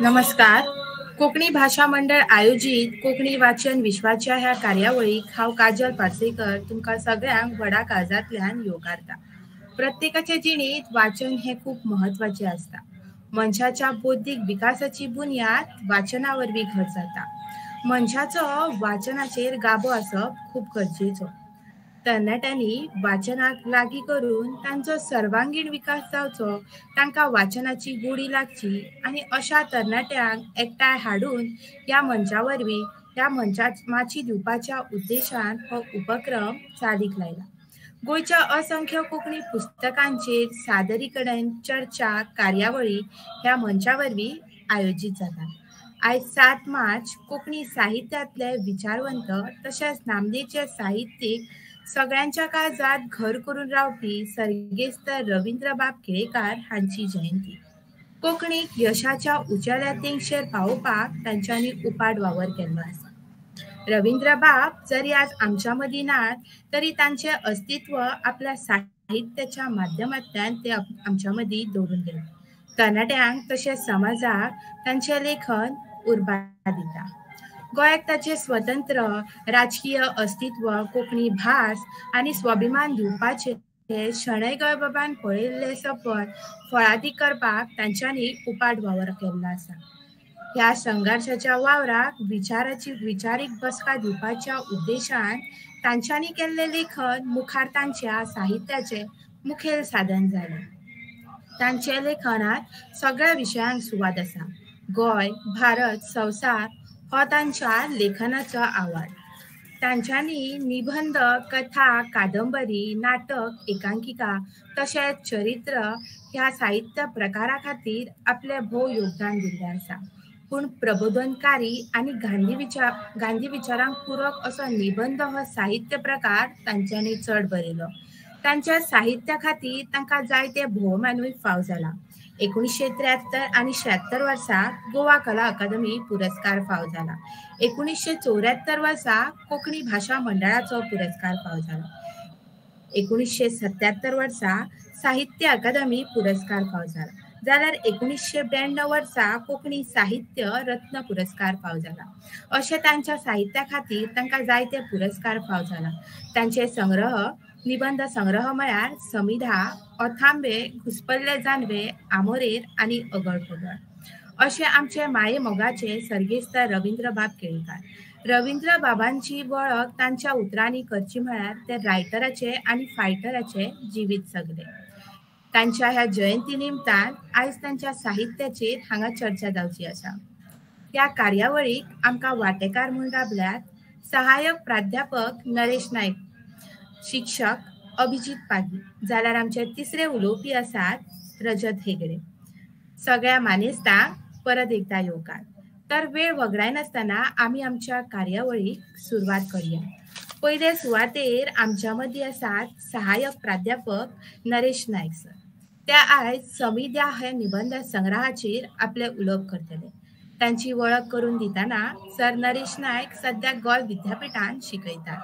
नमस्कार. कोंकणी भाशा मंडळ आयोजीत कोंकणी वाचन विश्वाच्या ह्या कार्यावळीक हांव काजल पार्सेकर तुमकां सगळ्यांक व्हडा काळजांतल्यान येवकारता. प्रत्येकाच्या जिणेंत वाचन हें खूब म्हत्वाचें आसता. मनशाच्या बौद्धीक विकासाची बुन्याद वाचना वरवीं घट जाता. मनशाचो वाचनाचेर गाबो आसप खूब गरजेचो. तरणाट्यांनी वाचनाक लागीं करून तांचो सर्वांगीण विकास जावचो, तांकां वाचनाची गोडी लागची आनी अशा तरणाट्यांक एकठांय हाडून ह्या मंचा वरवीं ह्या मंचाक माची दिवपाच्या उद्देशान हो उपक्रम चालीक लायला. गोंयच्या असंख्य कोंकणी पुस्तकांचेर सादरीकरण, चर्चा, कार्यावळी ह्या मंचा वरवीं आयोजीत जातात. आयज 7 मार्च कोंकणी साहित्यांतले विचारवंत तशेंच नामनेचे साहित्यीक, सगळ्यांच्या काळजांत घर करून रावपी सर्गेस्त रवींद्रबाब केळेकार हांची जयंती. कोंकणीक यशाच्या उंचेल्या तेंगशेर पावोवपाक तांच्यांनी उपाट वावर केल्लो आसा. रवींद्रबाब जरी आज आमच्या मदीं नात तरी तांचें अस्तित्व आपल्या साहित्याच्या माध्यमांतल्यान ते आमच्या मदीं दवरून गेले. तरणाट्यांक तशेंच समाजाक तांचें लेखन उर्बा दिता. गोंयाक ताचें स्वतंत्र राजकीय अस्तित्व, कोंकणी भास आनी स्वाभिमान दिवपाचें शणै गोंयबाबान पळयल्लें सपन फळादीक करपाक तांच्यांनी उपाट वावर केल्लो आसा. ह्या संघर्शाच्या वावराक विचाराची विचारीक बसका दिवपाच्या उद्देशान तांच्यांनी केल्लें लेखन मुखार तांच्या साहित्याचें मुखेल साधन जालें. तांच्या लेखनांत सगळ्या विशयांक सुवात आसा. गोंय, भारत, संवसार हो तांच्या लेखनाचो आवाड. तांच्यांनी निबंध, कथा, कादंबरी, नाटक, एकांकिका तशेंच चरित्र ह्या साहित्य प्रकारा खातीर आपलें भोव योगदान दिल्लें आसा. पूण प्रबोधनकारी आनी गांधी विचारांक पुरक असो निबंध हो साहित्य प्रकार तांच्यांनी चड बरयलो. तांच्या साहित्या खातीर तांकां जायते भोवमानूय फाव जाला. 1973 आनी 76 वर्सा गोवा कला अकादमी पुरस्कार फाव जाला. 1974 वर्सा कोंकणी भाशा मंडळाचो पुरस्कार फाव जाला. 1977 वर्सा साहित्य अकादमी पुरस्कार फाव जाला. जाल्यार 1992 वर्सा कोंकणी साहित्य रत्न पुरस्कार फाव जाला. अशें तांच्या साहित्या खातीर तांकां जायते पुरस्कार फाव जाला. तांचे संग्रह, निबंध संग्रह म्हळ्यार समिधा, ओथांबे, घुस्पल्ले जानवे, आमोरेर आनी अगळ पगळ. अशे आमचे माये मोगाचे सर्गेस्त रवींद्रबाब केळेकार. रवींद्रबाबांची वळख तांच्या उतरांनी करची म्हळ्यार ते रायटराचे आनी फायटराचे जिवीत जगले. तांच्या ह्या जयंती निमतान आयज तांच्या साहित्याचेर हांगा चर्चा जावची आसा. ह्या कार्यावळीक आमकां वांटेकार म्हूण राबल्यात सहायक प्राध्यापक नरेश नायक, शिक्षक अभिजीत पागी, जाल्यार आमचे तिसरे उलोवपी आसात रजत हेगडे. सगळ्या मानेस्तांक परत एकदा येवकार. तर वेळ वगडायनासतना आमी आमच्या कार्यावळीक सुरवात करूया. पयले सुवातेर आमच्या मदीं आसात सहायक प्राध्यापक नरेश नायक सर. ते आयज समिध्या हे निबंध संग्रहाचेर आपलें उलोवप करतले. तांची वळख करून दितना सर नरेश नायक सद्या गोंय विद्यापिठान शिकयतात.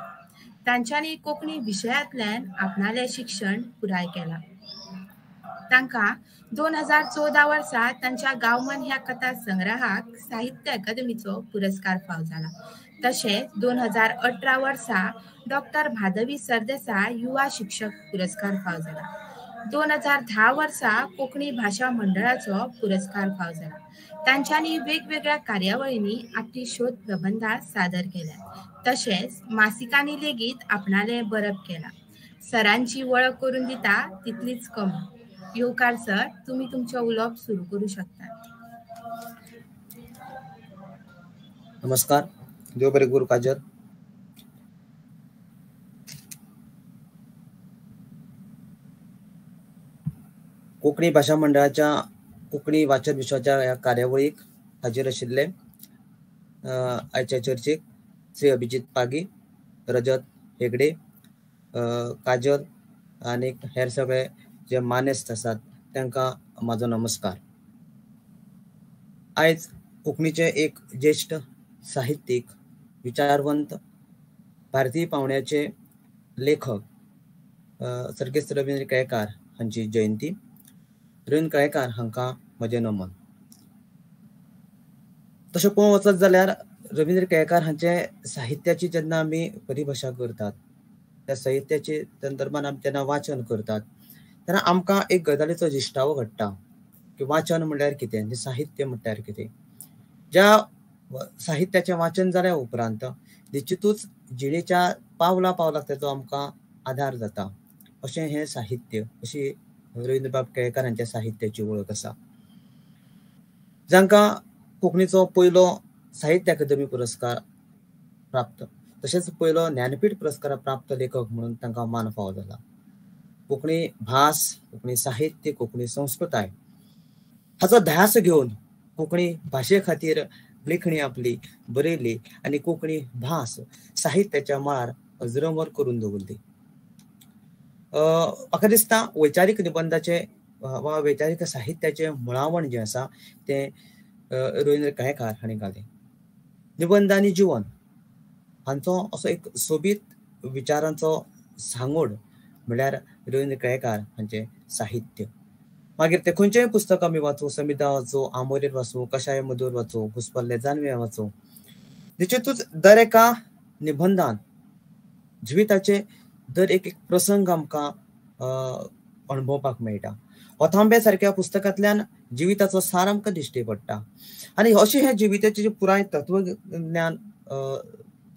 तांच्यांनी कोंकणी विशयांतल्यान आपणालें शिक्षण पुराय केलां. तांकां 2014 वर्सा तांच्या गांवमन ह्या कथा संग्रहाक साहित्य अकादमीचो पुरस्कार फाव जाला. तशेंच 2018 वर्सा डॉक्टर माधवी सरदेसाय युवा शिक्षक पुरस्कार फाव जाला. 2010 वर्सा कोंकणी भाशा मंडळाचो पुरस्कार फाव जाला. तांच्यांनी वेगवेगळ्या कार्यावळींनी आपली शोध प्रबंधां सादर केल्यात. तशेंच मासिकांनी लेगीत आपणालें बरप केलां. सरांची वळख करून दिता तितलीच कमी. येवकार सर, तुमी तुमचें उलोवप सुरू करूं शकतात. नमस्कार, देव बरें करूं काजल. कोंकणी भाशा मंडळाच्या कोंकणी वाचन विश्वाच्या ह्या कार्यावळीक हाजीर आशिल्ले आयच्या चर्चेक श्री अभिजीत पागी, रजत हेगडे, काजल आनी हेर सगळे जे मानेस्त आसात तांकां म्हाजो नमस्कार. आयज कोंकणीचे एक ज्येश्ठ साहित्यीक, विचारवंत, भारतीय पावंड्याचे लेखक सर्गेस्त रवींद्र केळेकार हांची जयंती. रवींद्र केळेकार हांकां म्हजें नमन. तशें पळोवंक वचत जाल्यार रवींद्र केळेकार हांचे साहित्याची जेन्ना आमी परिभाशा करतात, त्या साहित्याचे संदर्भान आमी जेन्ना वाचन करतात तेन्ना आमकां एक गजालीचो दिश्टावो घडटा की वाचन म्हणल्यार कितें आनी साहित्य म्हणल्यार कितें. ज्या साहित्याचें वाचन जाल्या उपरांत निश्चितूच जिणेच्या पावला पावलाक तेचो आमकां आदार जाता, अशें हें साहित्य, अशी रवींद्रबाब केळेकार हांच्या साहित्याची वळख आसा. जांकां कोंकणीचो पयलो साहित्य अकादमी पुरस्कार प्राप्त, तशेंच पयलो ज्ञानपीठ पुरस्कार प्राप्त लेखक म्हणून तांकां मान फावो जाला. कोंकणी भास, कोंकणी साहित्य, कोंकणी संस्कृताय हाचो ध्यास घेवन कोंकणी भाशे खातीर लेखणी आपली बरयली आनी कोंकणी भास साहित्याच्या मळार अजरंवर करून दवरली. म्हाका दिसता वैचारीक निबंधाचे वा वैचारीक साहित्याचें मुळावण जें आसा तें रवींद्र केळेकार हांणी घालें. निबंध आनी जिवन हांचो असो एक सोबीत विचारांचो सांगोड म्हणल्यार रवींद्र केळेकार हांचें साहित्य. मागीर ते खंयचेय पुस्तक आमी वाचूं, समिधा वाचूं, आमोरेर वाचूं, कशाय मधूर वाचूं, घुस्पल्लें जानवें वाचूं, निश्चितूच दर एका निबंधान जिविताचे दर एक एक प्रसंग आमकां अणभवपाक मेळटा. ओथांबे सारक्या पुस्तकांतल्यान जिविताचो सार आमकां दिश्टी पडटा आनी अशें हें जिविताचें पुराय तत्वज्ञान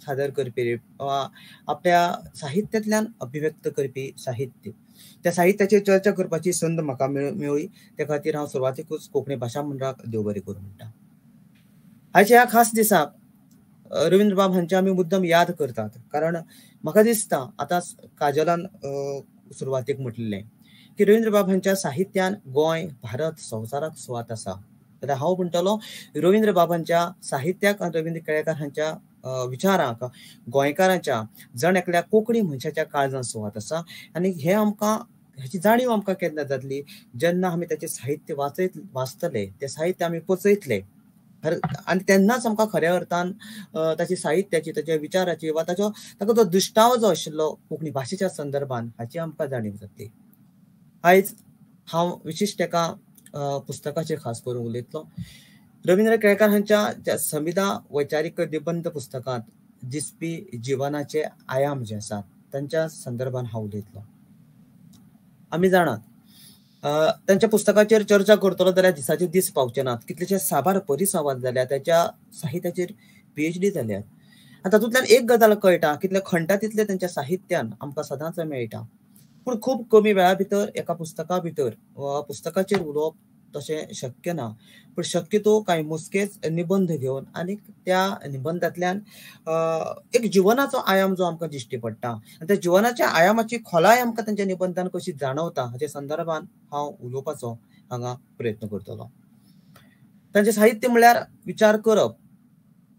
सादर करपी वा आपल्या साहित्यांतल्यान अभिव्यक्त करपी साहित्य, त्या साहित्याचेर चर्चा करपाची संद म्हाका मेळ्ळी. त्या खातीर हांव सुरवातेकूच कोंकणी भाशा मंडळाक देव बरें करूं म्हणटा. आयच्या ह्या खास दिसाक रवींद्रबाब हांचे आमी मुद्दम याद करतात, कारण म्हाका दिसता आतां काजलान सुरवातेक म्हटलें की रवींद्रबाब हांच्या साहित्यान गोंय, भारत, संवसाराक सुवात आसा. जाल्यार हांव म्हणटलो रवींद्रबाब हांच्या साहित्याक आनी रवींद्र केळेकार हांच्या विचारांक गोंयकारांच्या जण एकल्या कोंकणी मनशाच्या काळजान सुवात आसा. आनी हें आमकां हेची जाणीव आमकां केन्ना जातली, जेन्ना आमी ताचें साहित्य वाचतले, तें साहित्य आमी पचयतले आनी तेन्नाच आमकां खऱ्या अर्थान ताची साहित्याची, ताच्या विचाराची वा ताचो ताका जो दृश्टावो जो आशिल्लो कोंकणी भाशेच्या संदर्भान हाची आमकां जाणीव जातली. आयज हांव विशिश्ट एका पुस्तकाचेर खास करून उलयतलो. रवींद्र केळेकार हांच्या समिधा वैचारीक निबंध पुस्तकांत दिसपी जिवनाचे आयाम जे आसात तांच्या संदर्भान हांव उलयतलो. आमी जाणात तांच्या पुस्तकाचेर चर्चा करतलो जाल्यार दिसाचे दीस पावचे नात. कितलेशे साबार परिसंवाद जाल्या, ताच्या साहित्याचेर PhD जाल्यात आनी तातूंतल्यान एक गजाल कळटा, कितले खंडा तितले तांच्या साहित्यान आमकां सदांच मेळटा. पूण खूब कमी वेळा भितर एका पुस्तका भितर वा पुस्तकाचेर उलोवप तशें शक्य ना, पूण शक्यतो कांय मोजकेच निबंध घेवन आनी त्या निबंधांतल्यान एक जिवनाचो आयाम जो आमकां दिश्टी पडटा आनी त्या जिवनाच्या आयामाची खोलाय आमकां तांच्या निबंधान कशी जाणवता हाचे संदर्भान हांव उलोवपाचो हांगा प्रयत्न करतलो. तांचें साहित्य म्हणल्यार विचार करप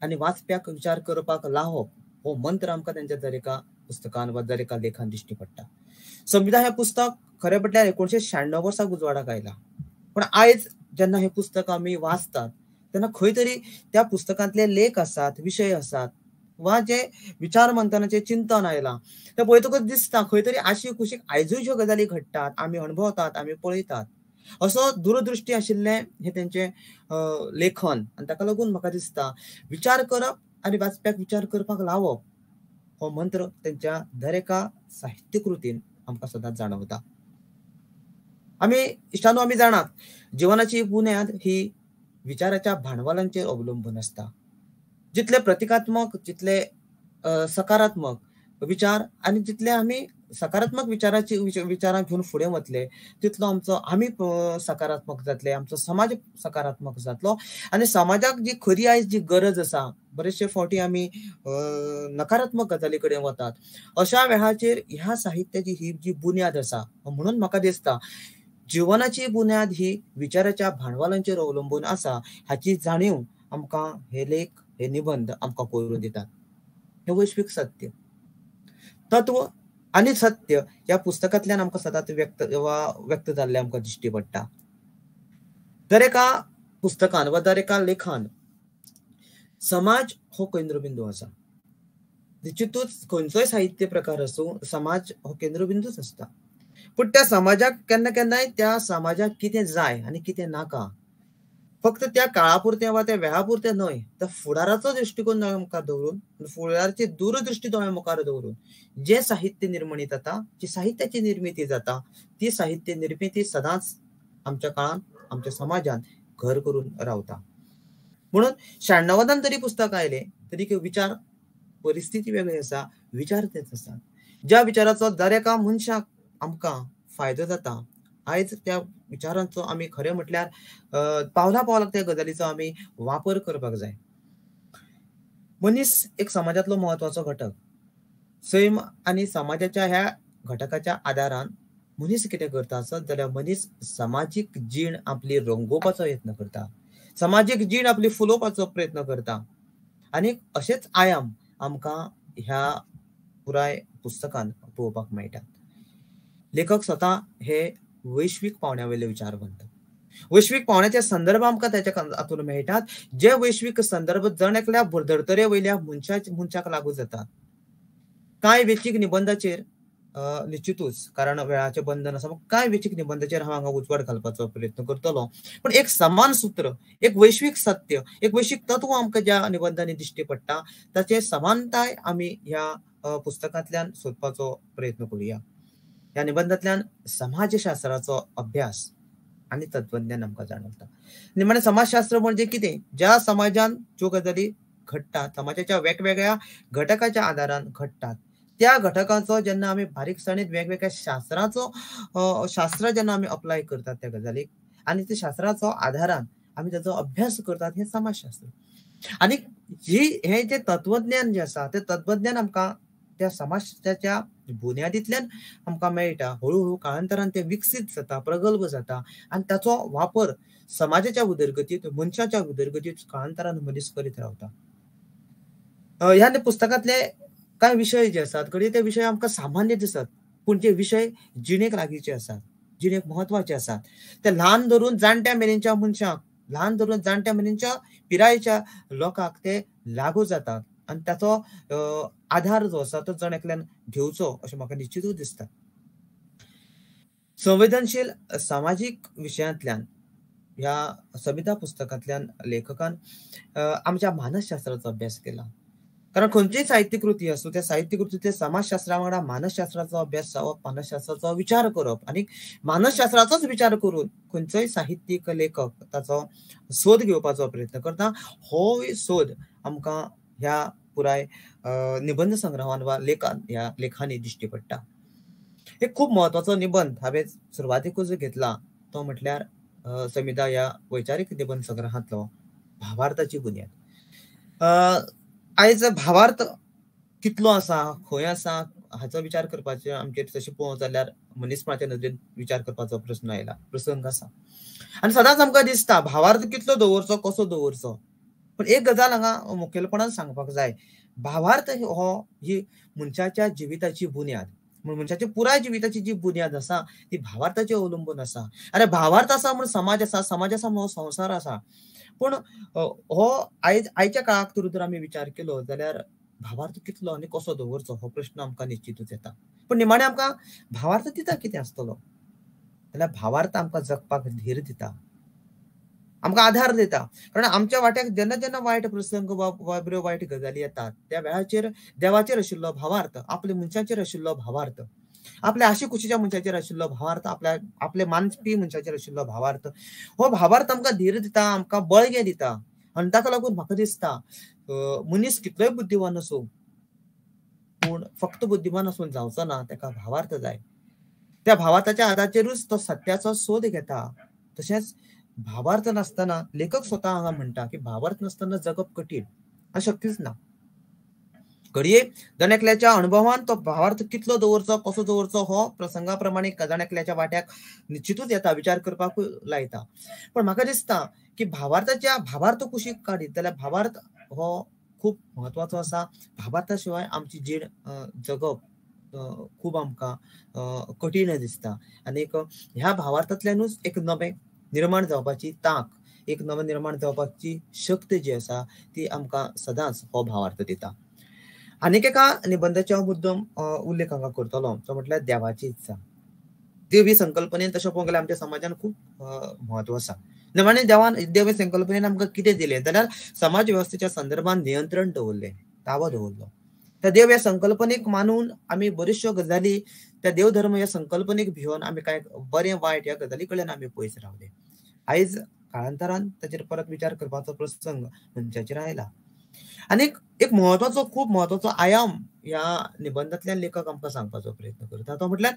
आनी वाचप्याक विचार करपाक लावप हो मंत्र आमकां तांच्या दर एका पुस्तकान वा दर एका लेखान दिश्टी पडटा. संविधा हें पुस्तक खरें म्हटल्यार 1996 वर्साक उजवाडाक आयलां, पूण आयज जेन्ना हें पुस्तक आमी वाचतात तेन्ना खंय तरी त्या पुस्तकांतले लेख आसात, विशय आसात वा जे विचार मंथनाचें चिंतन आयलां तें पळयतकच दिसता खंय तरी आशी कुशीक आयजूय ज्यो गजाली घडटात आमी अणभवतात, आमी पळयतात, असो दूरदृश्टी आशिल्लें हें तेंचें लेखन. आनी ताका लागून म्हाका दिसता विचार करप आनी वाचप्याक विचार करपाक लावप हो मंत्र तेंच्या दर एका साहित्यकृतीन आमकां सदांच जाणवता. आमी इश्टानो, आमी जाणात जिवनाची बुन्याद ही विचाराच्या भांडवलांचेर अवलंबून आसता. जितले प्रतिकात्मक, जितले सकारात्मक विचार आनी जितले आमी सकारात्मक विचाराची विचारां घेवन फुडें वतले तितलो आमचो आमी सकारात्मक जातले, आमचो समाज सकारात्मक जातलो आनी समाजाक जी खरी आयज जी गरज आसा, बरेचशे फावटी आमी नकारात्मक गजाली कडेन वतात, अशा वेळाचेर ह्या साहित्याची ही जी बुन्याद आसा, म्हणून म्हाका दिसता जिवनाची बुन्याद ही विचाराच्या भांडवलांचेर अवलंबून आसा हाची जाणीव आमकां हे लेख, हे निबंध आमकां करून दितात. हें वैश्वीक सत्य तत्व आनी सत्य ह्या पुस्तकांतल्यान आमकां सदांच व्यक्त वा व्यक्त जाल्लें आमकां दिश्टी पडटा. दर एका पुस्तकान वा दर एका लेखान समाज हो केंद्रबिंदू आसा. निश्चितूच खंयचोय साहित्य प्रकार आसूं समाज हो केंद्रबिंदूच आसता. पूण त्या समाजाक केन्ना केन्नाय त्या समाजाक कितें जाय आनी कितें नाका फक्त त्या काळा पुरतें वा त्या वेळा पुरतें न्हय तर फुडाराचो दृश्टिकोन दोळ्या मुखार दवरून, फुडाराची दूरदृश्टी दोळ्या मुखार दवरून जें साहित्य निर्मणी जाता, जी साहित्याची निर्मिती जाता ती साहित्य निर्मिती सदांच आमच्या काळांत आमच्या समाजांत घर करून रावता. म्हणून 96 जरी पुस्तक आयलें तरी विचार परिस्थिती वेगळी आसा, विचार तेच आसात. ज्या विचाराचो दर एका मनशाक आमकां फायदो जाता आयज त्या विचारांचो आमी खरें म्हटल्यार पावला पावलाक त्या गजालीचो आमी वापर करपाक जाय. मनीस एक समाजांतलो म्हत्वाचो घटक. सैम आनी समाजाच्या ह्या घटकाच्या आदारान मनीस कितें करता आसत जाल्यार मनीस समाजीक जीण आपली रंगोवपाचो यत्न करता, समाजीक जीण आपली फुलोवपाचो प्रयत्न करता. आनी अशेच आयाम आमकां ह्या पुराय पुस्तकान पळोवपाक मेळटात. लेखक स्वता हे वैश्वीक पावंड्या वयले विचारवंत. वैश्वीक पावंड्याचे संदर्भ आमकां ताच्या हातूंत मेळटात जे वैश्वीक संदर्भ जण एकल्या धर्तरे वयल्या मनशाक लागू जातात. कांय वेंचीक निबंधाचेर निश्चितूच कारण वेळाचें बंधन आसा कांय वेंचीक निबंधाचेर हांव हांगा उजवाड घालपाचो प्रयत्न करतलो. पूण एक समान सूत्र, एक वैश्वीक सत्य, एक वैश्वीक तत्व आमकां ज्या निबंधांनी दिश्टी पडटा ताचे समानताय आमी ह्या पुस्तकांतल्यान सोदपाचो प्रयत्न करुया. ह्या निबंधांतल्यान समाजशास्त्राचो अभ्यास आनी तत्वज्ञान आमकां जाणवता. निमाणें समाजशास्त्र म्हणजे कितें? ज्या समाजान ज्यो गजाली घडटात समाजाच्या वेगवेगळ्या घटकाच्या आदारान घडटात त्या घटकांचो जेन्ना आमी बारीकसाणेन वेगवेगळ्या शास्त्राचो शास्त्र जेन्ना आमी अप्लाय करतात त्या गजालीक आनी त्या शास्त्राचो आदारान आमी ताचो अभ्यास करतात हें समाजशास्त्र. आनी हें जें तत्वज्ञान जें आसा तें तत्वज्ञान आमकां त्या समाजशास्त्राच्या बुन्यादींतल्यान आमकां मेळटा. हळू हळू काळांतरान तें विकसीत जाता, प्रगल्भ जाता आनी ताचो वापर समाजाच्या उदरगतींत, मनशाच्या उदरगतींत काळांतरान मनीस करीत रावता. ह्या पुस्तकांतले कांय विशय जे आसात घडये ते विशय आमकां सामान्य दिसत पूण ते विशय जिणेक लागींचे आसात, जिणेक म्हत्वाचे आसात. ते ल्हान धरून जाणट्या मेरेनच्या मनशाक, ल्हान धरून जाणट्या मेरेनच्या पिरायेच्या लोकांक ते लागू जातात आनी ताचो आधार जो आसा तो जण एकल्यान घेवचो अशें म्हाका निश्चितूच दिसता. संवेदनशील सामाजीक विशयांतल्यान ह्या समिधा पुस्तकांतल्यान लेखकान आमच्या मानसशास्त्राचो अभ्यास केला. कारण खंयचीय साहित्यकृती आसूं त्या साहित्यकृतींतल्या समाजशास्त्रा वांगडा मानसशास्त्राचो अभ्यास जावप, मानसशास्त्राचो विचार करप आनी मानसशास्त्राचोच विचार करून खंयचोय साहित्यीक लेखक ताचो सोद घेवपाचो प्रयत्न करता. होय सोद आमकां ह्या पुराय निबंध संग्रहान वा लेखान ह्या लेखांनी दिश्टी पडटा. एक खूब म्हत्वाचो निबंध हांवें सुरवातीकूच घेतला तो म्हटल्यार समिधा ह्या वैचारीक निबंध संग्रहांतलो भावार्थाची बुन्याद. आयज भावार्थ कितलो आसा, खंय आसा हाचो विचार करपाचें आमचेर तशें पळोवंक जाल्यार मनीसपणाच्या नदरेन विचार करपाचो प्रस्न आयला, प्रसंग आसा. आनी सदांच आमकां दिसता भावार्थ कितलो दवरचो, कसो दवरचो. पूण एक गजाल हांगा मुखेलपणान सांगपाक जाय, भावार्थ हो ही मनशाच्या जिविताची बुन्याद. मनशाच्या पुराय जिविताची जी बुन्याद आसा ती भावार्थाचेर अवलंबून आसा. आनी भावार्थ आसा म्हूण समाज आसा, समाज आसा म्हूण संवसार आसा. पूण हो आयच्या काळाक जर आमी विचार केलो जाल्यार भावार्थ कितलो आनी कसो दवरचो हो प्रश्न आमकां निश्चितूच येता. पूण निमाणें आमकां भावार्थ दिता कितें आसतलो जाल्यार भावार्थ आमकां जगपाक धीर दिता, आमकां आधार दिता. कारण आमच्या वाट्याक जेन्ना जेन्ना वायट प्रसंग वा बऱ्यो वायट गजाली येतात त्या वेळाचेर देवाचेर आशिल्लो भावार्थ, आपल्या मनशाचेर आशिल्लो भावार्थ, आपल्या आशी कुशीच्या मनशाचेर आशिल्लो भावार्थ, आपल्या आपले मानपी मनशाचेर आशिल्लो भावार्थ, हो भावार्थ आमकां धीर दिता, आमकां बळगें दिता. आनी ताका लागून म्हाका दिसता मनीस कितलोय बुद्धिमान आसूं पूण फक्त बुद्धिमान आसून जावचो ना, ताका भावार्थ जाय. त्या भावार्थाच्या आधाराचेरूच तो सत्याचो सोद घेता. तशेंच भावार्थ नासतना लेखक स्वता हांगा म्हणटा की भावार्थ नासतना जगप कठीण, अशक्यूच ना. घडये जण एकल्याच्या अणभवान तो भावार्थ कितलो दवरचो, कसो दवरचो हो प्रसंगा प्रमाणे जण एकल्याच्या वाट्याक निश्चितूच येता, विचार करपाकूय लायता. पण म्हाका दिसता की भावार्थाच्या भावार्थ कुशीक काडीत जाल्यार भावार्थ हो खूब म्हत्वाचो आसा. भावार्था शिवाय आमची जीण जगप खूब आमकां कठीण दिसता आनी एक ह्या भावार्थांतल्यानूच एक नवें निर्माण जावपाची तांक, एक नवें निर्माण जावपाची शक्त जी आसा ती आमकां सदांच हो भावार्थ दिता. आनीक एका निबंधाचो हांव मुद्दम उल्लेख हांगा करतलो तो म्हटल्यार देवाची इत्सा. देव ही संकल्पनेन तशें पळोवंक गेल्यार आमच्या समाजान खूब म्हत्व आसा. निमाणें देवान देव हे संकल्पनेन आमकां कितें दिलें जाल्यार समाज वेवस्थेच्या संदर्भान नियंत्रण दवरलें, ताबो दवरलो. त्या देव ह्या संकल्पनेक मानून आमी बऱ्योचश्यो गजाली त्या देव धर्म ह्या संकल्पनेक भिवन आमी कांय बरें वायट ह्या गजाली कडल्यान आमी पयस रावले. आयज काळांतरान ताचेर परत विचार करपाचो प्रसंग मनशाचेर आयला. आनी एक म्हत्वाचो, खूब म्हत्वाचो आयाम ह्या निबंधांतल्यान लेखक आमकां सांगपाचो प्रयत्न करता तो म्हटल्यार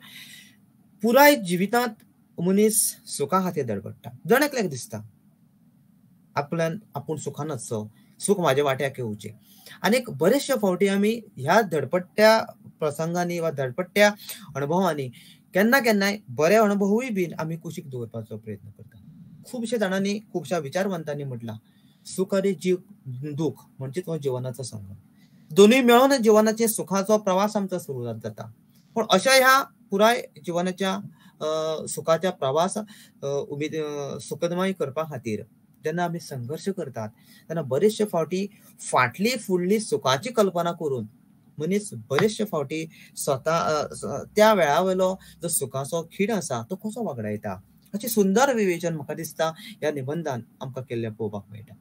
पुराय जिवितांत मनीस सुखा खातीर धडपडटा. जण एकल्याक दिसता आपल्यान आपूण सुखान आसचो, सुख म्हाज्या वाट्याक येवचें. आनी बरेचशे फावटी आमी ह्या धडपडट्या प्रसंगांनी वा धडपडट्या अणभवांनी केन्ना केन्नाय बरे अणभवूय बीन आमी कुशीक दवरपाचो प्रयत्न करता. खुबश्या जाणांनी, खुबश्या विचारवंतांनी म्हटलां सुख आनी जीव दुःख म्हणजेच हो जिवनाचो संगम. दोनूय मेळून जिवनाचे सुखाचो प्रवास आमचो सुरवात जाता. पूण अशा ह्या पुराय जिवनाच्या सुखाच्या प्रवास उमेद सुखदमय करपा खातीर जेन्ना आमी संघर्श करतात तेन्ना बरेचशे फावटी फाटली फुडली सुखाची कल्पना करून मनीस बरेचशे फावटी स्वता त्या वेळा वयलो जो सुखाचो खीण आसा तो कसो वगडायता हाचें सुंदर विवेचन म्हाका दिसता ह्या निबंधान आमकां केल्लें पळोवपाक मेळटा.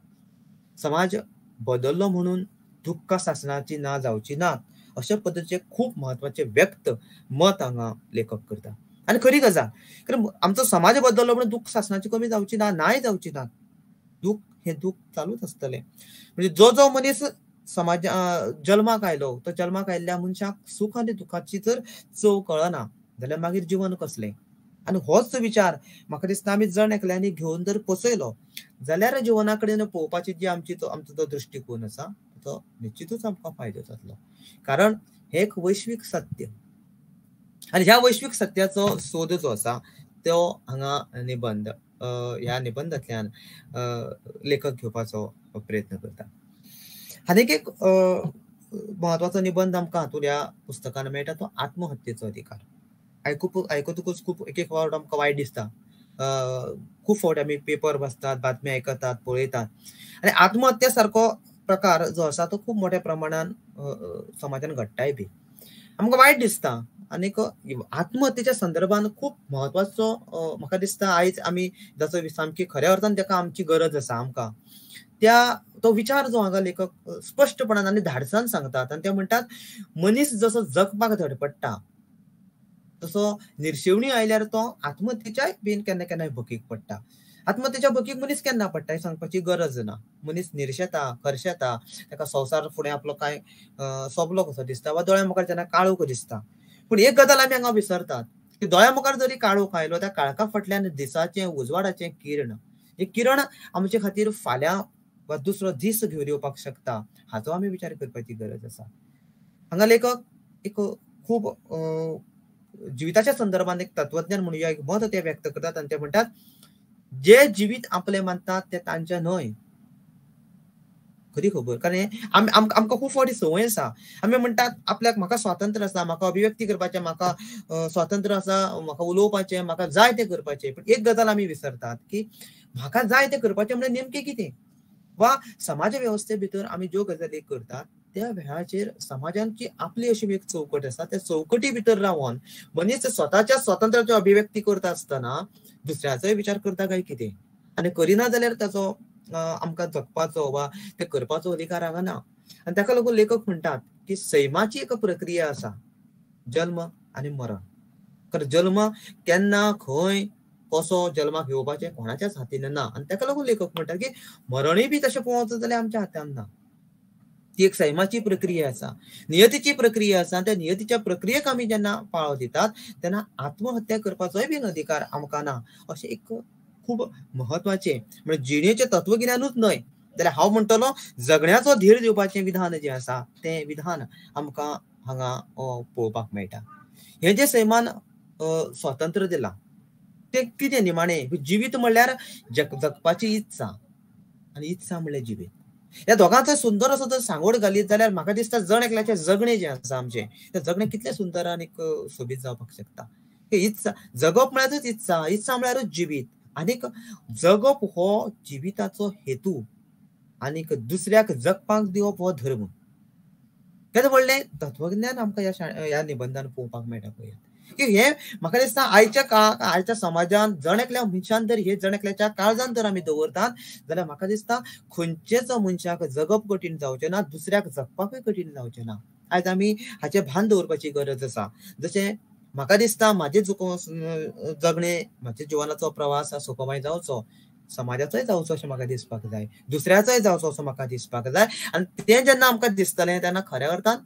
समाज बदल्लो म्हणून दुख्खां सासणाची ना जावची ना अशे पद्दतीचें खूब म्हत्वाचें व्यक्त मत हांगा लेखक करता. आनी खरी गजाल, कारण आमचो समाज बदल्लो म्हणून दुख्ख सासणाची कमी जावची ना, नाय जावची ना. दुःख हें दुःख चालूच आसतलें. म्हणजे जो जो मनीस समाज जल्माक आयलो तो जल्माक आयिल्ल्या मनशाक सुख आनी दुख्खाची जर चव कळना जाल्यार मागीर जिवन कसलें. आनी होच विचार म्हाका दिसता आमी जण एकल्यांनी घेवन जर पसयलो जाल्यार जिवना कडेन पळोवपाची जी आमची तो आमचो जो दृश्टिकोन आसा तो निश्चितूच आमकां फायदो जातलो. कारण हें एक वैश्वीक सत्य आनी ह्या वैश्वीक सत्याचो सोद जो आसा तो हांगा निबंध ह्या निबंधांतल्यान लेखक घेवपाचो प्रयत्न करता. आनीक एक म्हत्वाचो निबंध आमकां हातूंत ह्या पुस्तकान मेळटा तो आत्महत्येचो अधिकार. आयकतकूच खूब एक एक फावट आमकां वायट दिसता. खूब फावट आमी पेपर वाचतात, बातमी आयकतात, पळयतात आनी आत्महत्या सारको प्रकार जो आसा तो खूब मोठ्या प्रमाणान समाजान घडटाय बी आमकां वायट दिसता. आनीक आत्महत्येच्या संदर्भान खूब म्हत्वाचो म्हाका दिसता आयज आमी जाचो सामकी खऱ्या अर्थान ताका आमची गरज आसा आमकां त्या तो विचार जो हांगा लेखक स्पश्टपणान आनी धाडसान सांगतात. आनी ते म्हणटात मनीस जसो जगपाक धडपडटा तसो निर्शेवणी आयल्यार तो आत्महत्येच्याय बीन केन्ना केन्नाय भकीक पडटा. आत्महत्येच्या भकीक मनीस केन्ना पडटा हें सांगपाची गरज ना. मनीस निर्शेता, खर्शेता, ताका संवसार फुडें आपलो कांय सोंपलो कसो दिसता वा दोळ्या मुखार जेन्ना काळोख दिसता. पूण एक गजाल आमी हांगा विसरतात की दोळ्या मुखार जरी काळोख आयलो त्या काळखा फाटल्यान दिसाचें उजवाडाचें किरण, हें किरण आमचे खातीर फाल्यां वा दुसरो दीस घेवन येवपाक शकता हाचो आमी विचार करपाची गरज आसा. हांगा लेखक एक खूब जिविताच्या संदर्भात एक तत्वज्ञान म्हणूया एक मत ते व्यक्त करतात आनी ते म्हणटात जे जिवीत आपलें मानतात तें तांचें न्हय. खरी खबर, कारण आमकां खूब फावटी संवय आसा आमी म्हणटात आपल्याक म्हाका स्वातंत्र्य आसा, म्हाका अभिव्यक्ती करपाचें, म्हाका स्वातंत्र्य आसा, म्हाका उलोवपाचें, म्हाका जाय तें करपाचें. पण एक गजाल आमी विसरतात की म्हाका जाय तें करपाचें म्हणजे नेमकें कितें वा समाज वेवस्थे भितर आमी ज्यो गजाली करतात त्या वेळाचेर समाजांची आपली अशी एक चौकट आसा त्या चौकटी भितर रावन मनीस स्वताच्या स्वातंत्र्याची अभिव्यक्ती करता आसतना दुसऱ्याचोय विचार करता काय कितें आनी करिना जाल्यार ताचो आमकां जगपाचो वा ते करपाचो अधिकार हांगा ना. आनी ताका लागून लेखक म्हणटात की सैमाची एक प्रक्रिया आसा जल्म आनी मरण. कारण जल्म केन्ना खंय कसो जल्माक येवपाचें कोणाच्याच हातीन ना आनी ताका लागून लेखक म्हणटात की मरणूय बी तशें पळोवचो जाल्यार आमच्या हातान ना. ती एक सैमाची प्रक्रिया आसा, नियतीची प्रक्रिया आसा. त्या नियतीच्या प्रक्रियेक आमी जेन्ना पाळो दितात तेन्ना आत्महत्या करपाचोय बीन अधिकार आमकां ना अशें एक खूब म्हत्वाचें म्हणजे जिणेचें तत्वगिन्यानूच न्हय जाल्यार हांव म्हणटलो जगण्याचो धीर दिवपाचें विधान जें आसा तें विधान आमकां हांगा पळोवपाक मेळटा. हें जें सैमान स्वातंत्र्य दिलां तें कितें निमाणें जिवीत म्हणल्यार जगपाची इत्सा आनी इत्सा म्हणल्यार जिवीत. ह्या दोगांचो सुंदर असो जर सांगोड घालीत जाल्यार म्हाका दिसता जण एकल्याचें जगणें जें आसा आमचें तें जगणें कितलें सुंदर आनीक सोबीत जावपाक शकता. इत्सा जगप म्हळ्यारच इत्सा, इत्सा म्हळ्यारच जिवीत आनीक जगप हो जिविताचो हेतू आनीक दुसऱ्याक जगपाक दिवप हो धर्म. तें व्हडलें तत्वज्ञान आमकां ह्या निबंधान पळोवपाक मेळटा पळयात की हे म्हाका दिसता आयच्या काळाक आयच्या समाजान जण एकल्या मनशान जर हे जण एकल्याच्या काळजान जर आमी दवरतात जाल्यार म्हाका दिसता खंयचेच मनशाक जगप कठीण जावचें ना, दुसऱ्याक जगपाकूय कठीण जावचें ना. आयज आमी हाचें भान दवरपाची गरज आसा. जशें म्हाका दिसता म्हाजें जगणें म्हाज्या जिवनाचो प्रवास सुखमय जावचो, समाजाचोय जावचो अशें म्हाका दिसपाक जाय, दुसऱ्याचोय जावचो असो म्हाका दिसपाक जाय. आनी तें जेन्ना आमकां दिसतलें तेन्ना खऱ्या अर्थान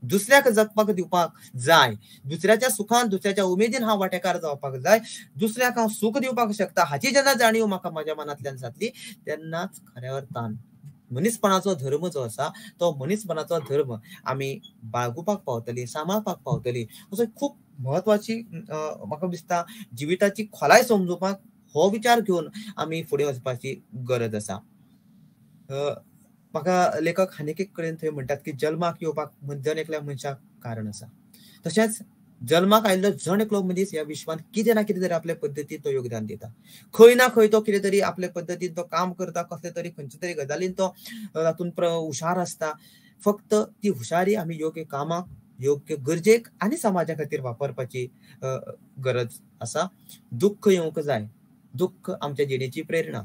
दुसऱ्याक जगपाक दिवपाक जाय, दुसऱ्याच्या सुखान दुसऱ्याच्या उमेदीन हांव वांटेकार जावपाक जाय, दुसऱ्याक हांव सूख दिवपाक शकता हाची जेन्ना जाणीव म्हाका म्हज्या मनांतल्यान जातली तेन्नाच खऱ्या अर्थान मनीसपणाचो धर्म जो आसा तो मनीसपणाचो धर्म आमी बाळगुपाक पावतली, सांबाळपाक पावतली. असो खूब म्हत्वाची म्हाका दिसता जिविताची खोलाय समजुपाक हो विचार घेवन आमी फुडें वचपाची गरज आसा. म्हाका लेखक आनीक एक कडेन थंय म्हणटात की जल्माक येवपाक जण एकल्या मनशाक कारण आसा, तशेंच जल्माक आयिल्लो जण एकलो मनीस ह्या विश्वांत कितें ना कितें तरी आपले पद्दतीन तो योगदान दिता. खंय ना खंय तो कितें तरी आपले पद्दतीन तो काम करता, कसले तरी खंयचे तरी गजालीन तो तातूंत हुशार आसता. फक्त ती हुशारी आमी योग्य कामाक, योग्य गरजेक आनी समाजा खातीर वापरपाची गरज आसा. दुख्ख येवंक जाय, दुख्ख आमच्या जिणेची प्रेरणा.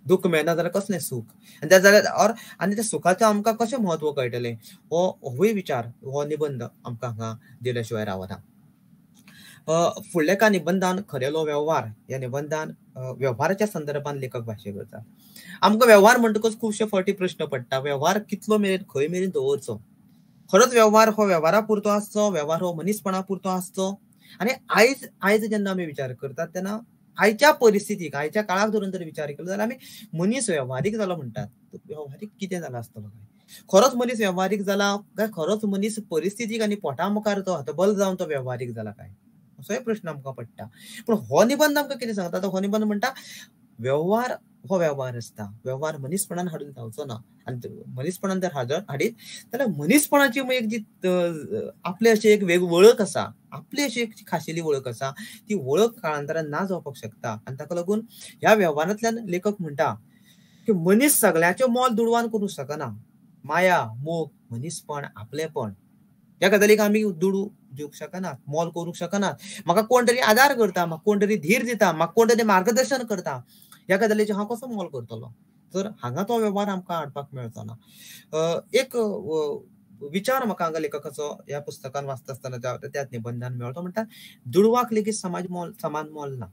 दुख्ख मेळना जाल्यार कसलें सूख, आनी त्या जाल्यार और आनी त्या सुखाचें आमकां कशें म्हत्व कळटलें हो होय विचार हो निबंद आमकां हांगा दिल्या शिवाय रावना. फुडल्या एका निबंधान खरेलो वेव्हार ह्या निबंधान वेव्हाराच्या संदर्भात लेखक भाशे करता. आमकां वेव्हार म्हणटकच खुबशे फावटी प्रश्न पडटा, वेव्हार कितलो मेरेन खंय मेरेन दवरचो, खरोच वेव्हार हो वेव्हारा पुरतो आसचो, वेव्हार हो मनीसपणा पुरतो आसचो. आनी आयज आयज जेन्ना आमी विचार करतात तेन्ना आयच्या परिस्थितीक आयच्या काळाक धरून जर विचार केलो जाल्यार आमी मनीस वेव्हारीक जालो म्हणटात. वेव्हारीक कितें जाला आसतलो काय, खरोच मनीस वेव्हारीक जाला काय खरोच मनीस परिस्थितीक आनी पोटा मुखार तो हतबल जावन तो वेव्हारीक जाला काय, असोय प्रश्न आमकां पडटा. पूण हो निबंध आमकां कितें सांगता, तो हो निबंध म्हणटा वेव्हार हो वेव्हार आसता, वेव्हार मनीसपणान हाडून जावचो ना. आनी मनीसपणान जर हाडीत जाल्यार मनीसपणाची एक जी आपली अशी एक वेग वळख आसा, आपली अशी एक खाशेली वळख आसा, ती वळख काळांतरान ना जावपाक शकता. आनी ताका लागून ह्या वेव्हारांतल्यान लेखक म्हणटा की मनीस सगळ्याचें मोल दुडवान करूंक शकना. माया, मोग, मनीसपण, आपलेपण ह्या गजालीक आमी दुडू दिवंक शकनात, मोल करूंक शकनात. म्हाका कोण तरी आदार करता, म्हाका कोण तरी धीर दिता, म्हाका कोण तरी मार्गदर्शन करता, ह्या गजालीचें हांव कसो मोल करतलो? तर हांगा तो वेव्हार आमकां हाडपाक मेळचो ना. एक विचार म्हाका हांगा लेखकाचो ह्या पुस्तकान वाचता आसतना त्या निबंधान मेळ्ळो, म्हणटा दुडवाक लेगीत समाज मोल समान मोल ना.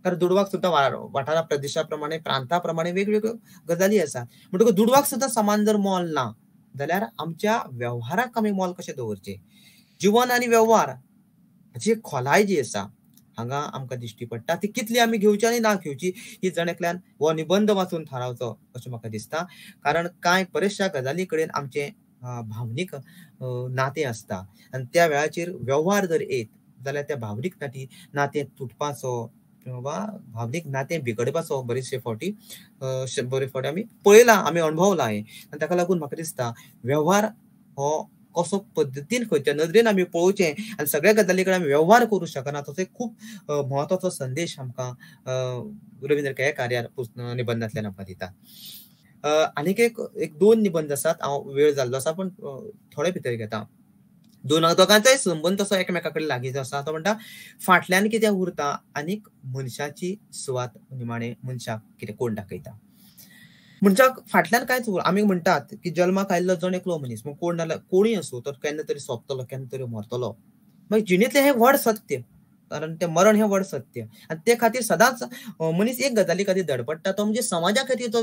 कारण दुडवाक सुद्दां वाठारा प्रदेशा प्रमाणे प्रांता प्रमाणे वेगवेगळ्यो गजाली आसात. म्हणटकूच दुडवाक सुद्दां समान जर मोल ना जाल्यार आमच्या वेव्हाराक आमी मोल कशें दवरचें? जिवन आनी वेव्हार हाची खोलाय जी आसा हांगा आमकां दिश्टी पडटा, ती कितली आमी घेवची आनी ना घेवची ही जण एकल्यान हो निबंध वाचून थारावचो अशें म्हाका दिसता. कारण कांय बरेचश्या गजाली कडेन आमचें भावनीक नातें आसता आनी त्या वेळाचेर वेव्हार जर येत जाल्यार त्या भावनीक नातें तुटपाचो वा भावनीक नातें बिगडपाचो बरेचशे फावटी बरे फावटी आमी पळयलां, आमी अणभवलां हें. आनी ताका लागून म्हाका दिसता वेव्हार हो कसो पद्दतीन खंयच्या नदरेन आमी पळोवचें आनी सगळ्या गजाली कडेन आमी वेव्हार करूंक शकना, तसो एक खूब म्हत्वाचो संदेश आमकां रवींद्र केळेकार ह्या निबंधांतल्यान आमकां दिता. आनीक एक दोन निबंध आसात, हांव वेळ जाल्लो आसा पूण थोडे भितर घेता. दोगांचोय संबंद तसो एकामेका कडेन लागींचो आसा. तो म्हणटा फाटल्यान कितें उरता आनीक मनशाची सुवात निमाणें मनशाक कितें कोण दाखयता. मनशाक फाटल्यान कांयच आमी म्हणटात की जल्माक आयिल्लो जण एकलो मनीस, मग कोण नाल्यार कोणूय आसूं, तो केन्ना तरी सोंपतलो, केन्ना तरी मरतलो. मागीर जिणेंतलें हें व्हड सत्य, कारण तें मरण हें व्हड सत्य आनी ते खातीर सदांच मनीस एक गजाली खातीर धडपडटा, तो म्हणजे समाजा खातीर तो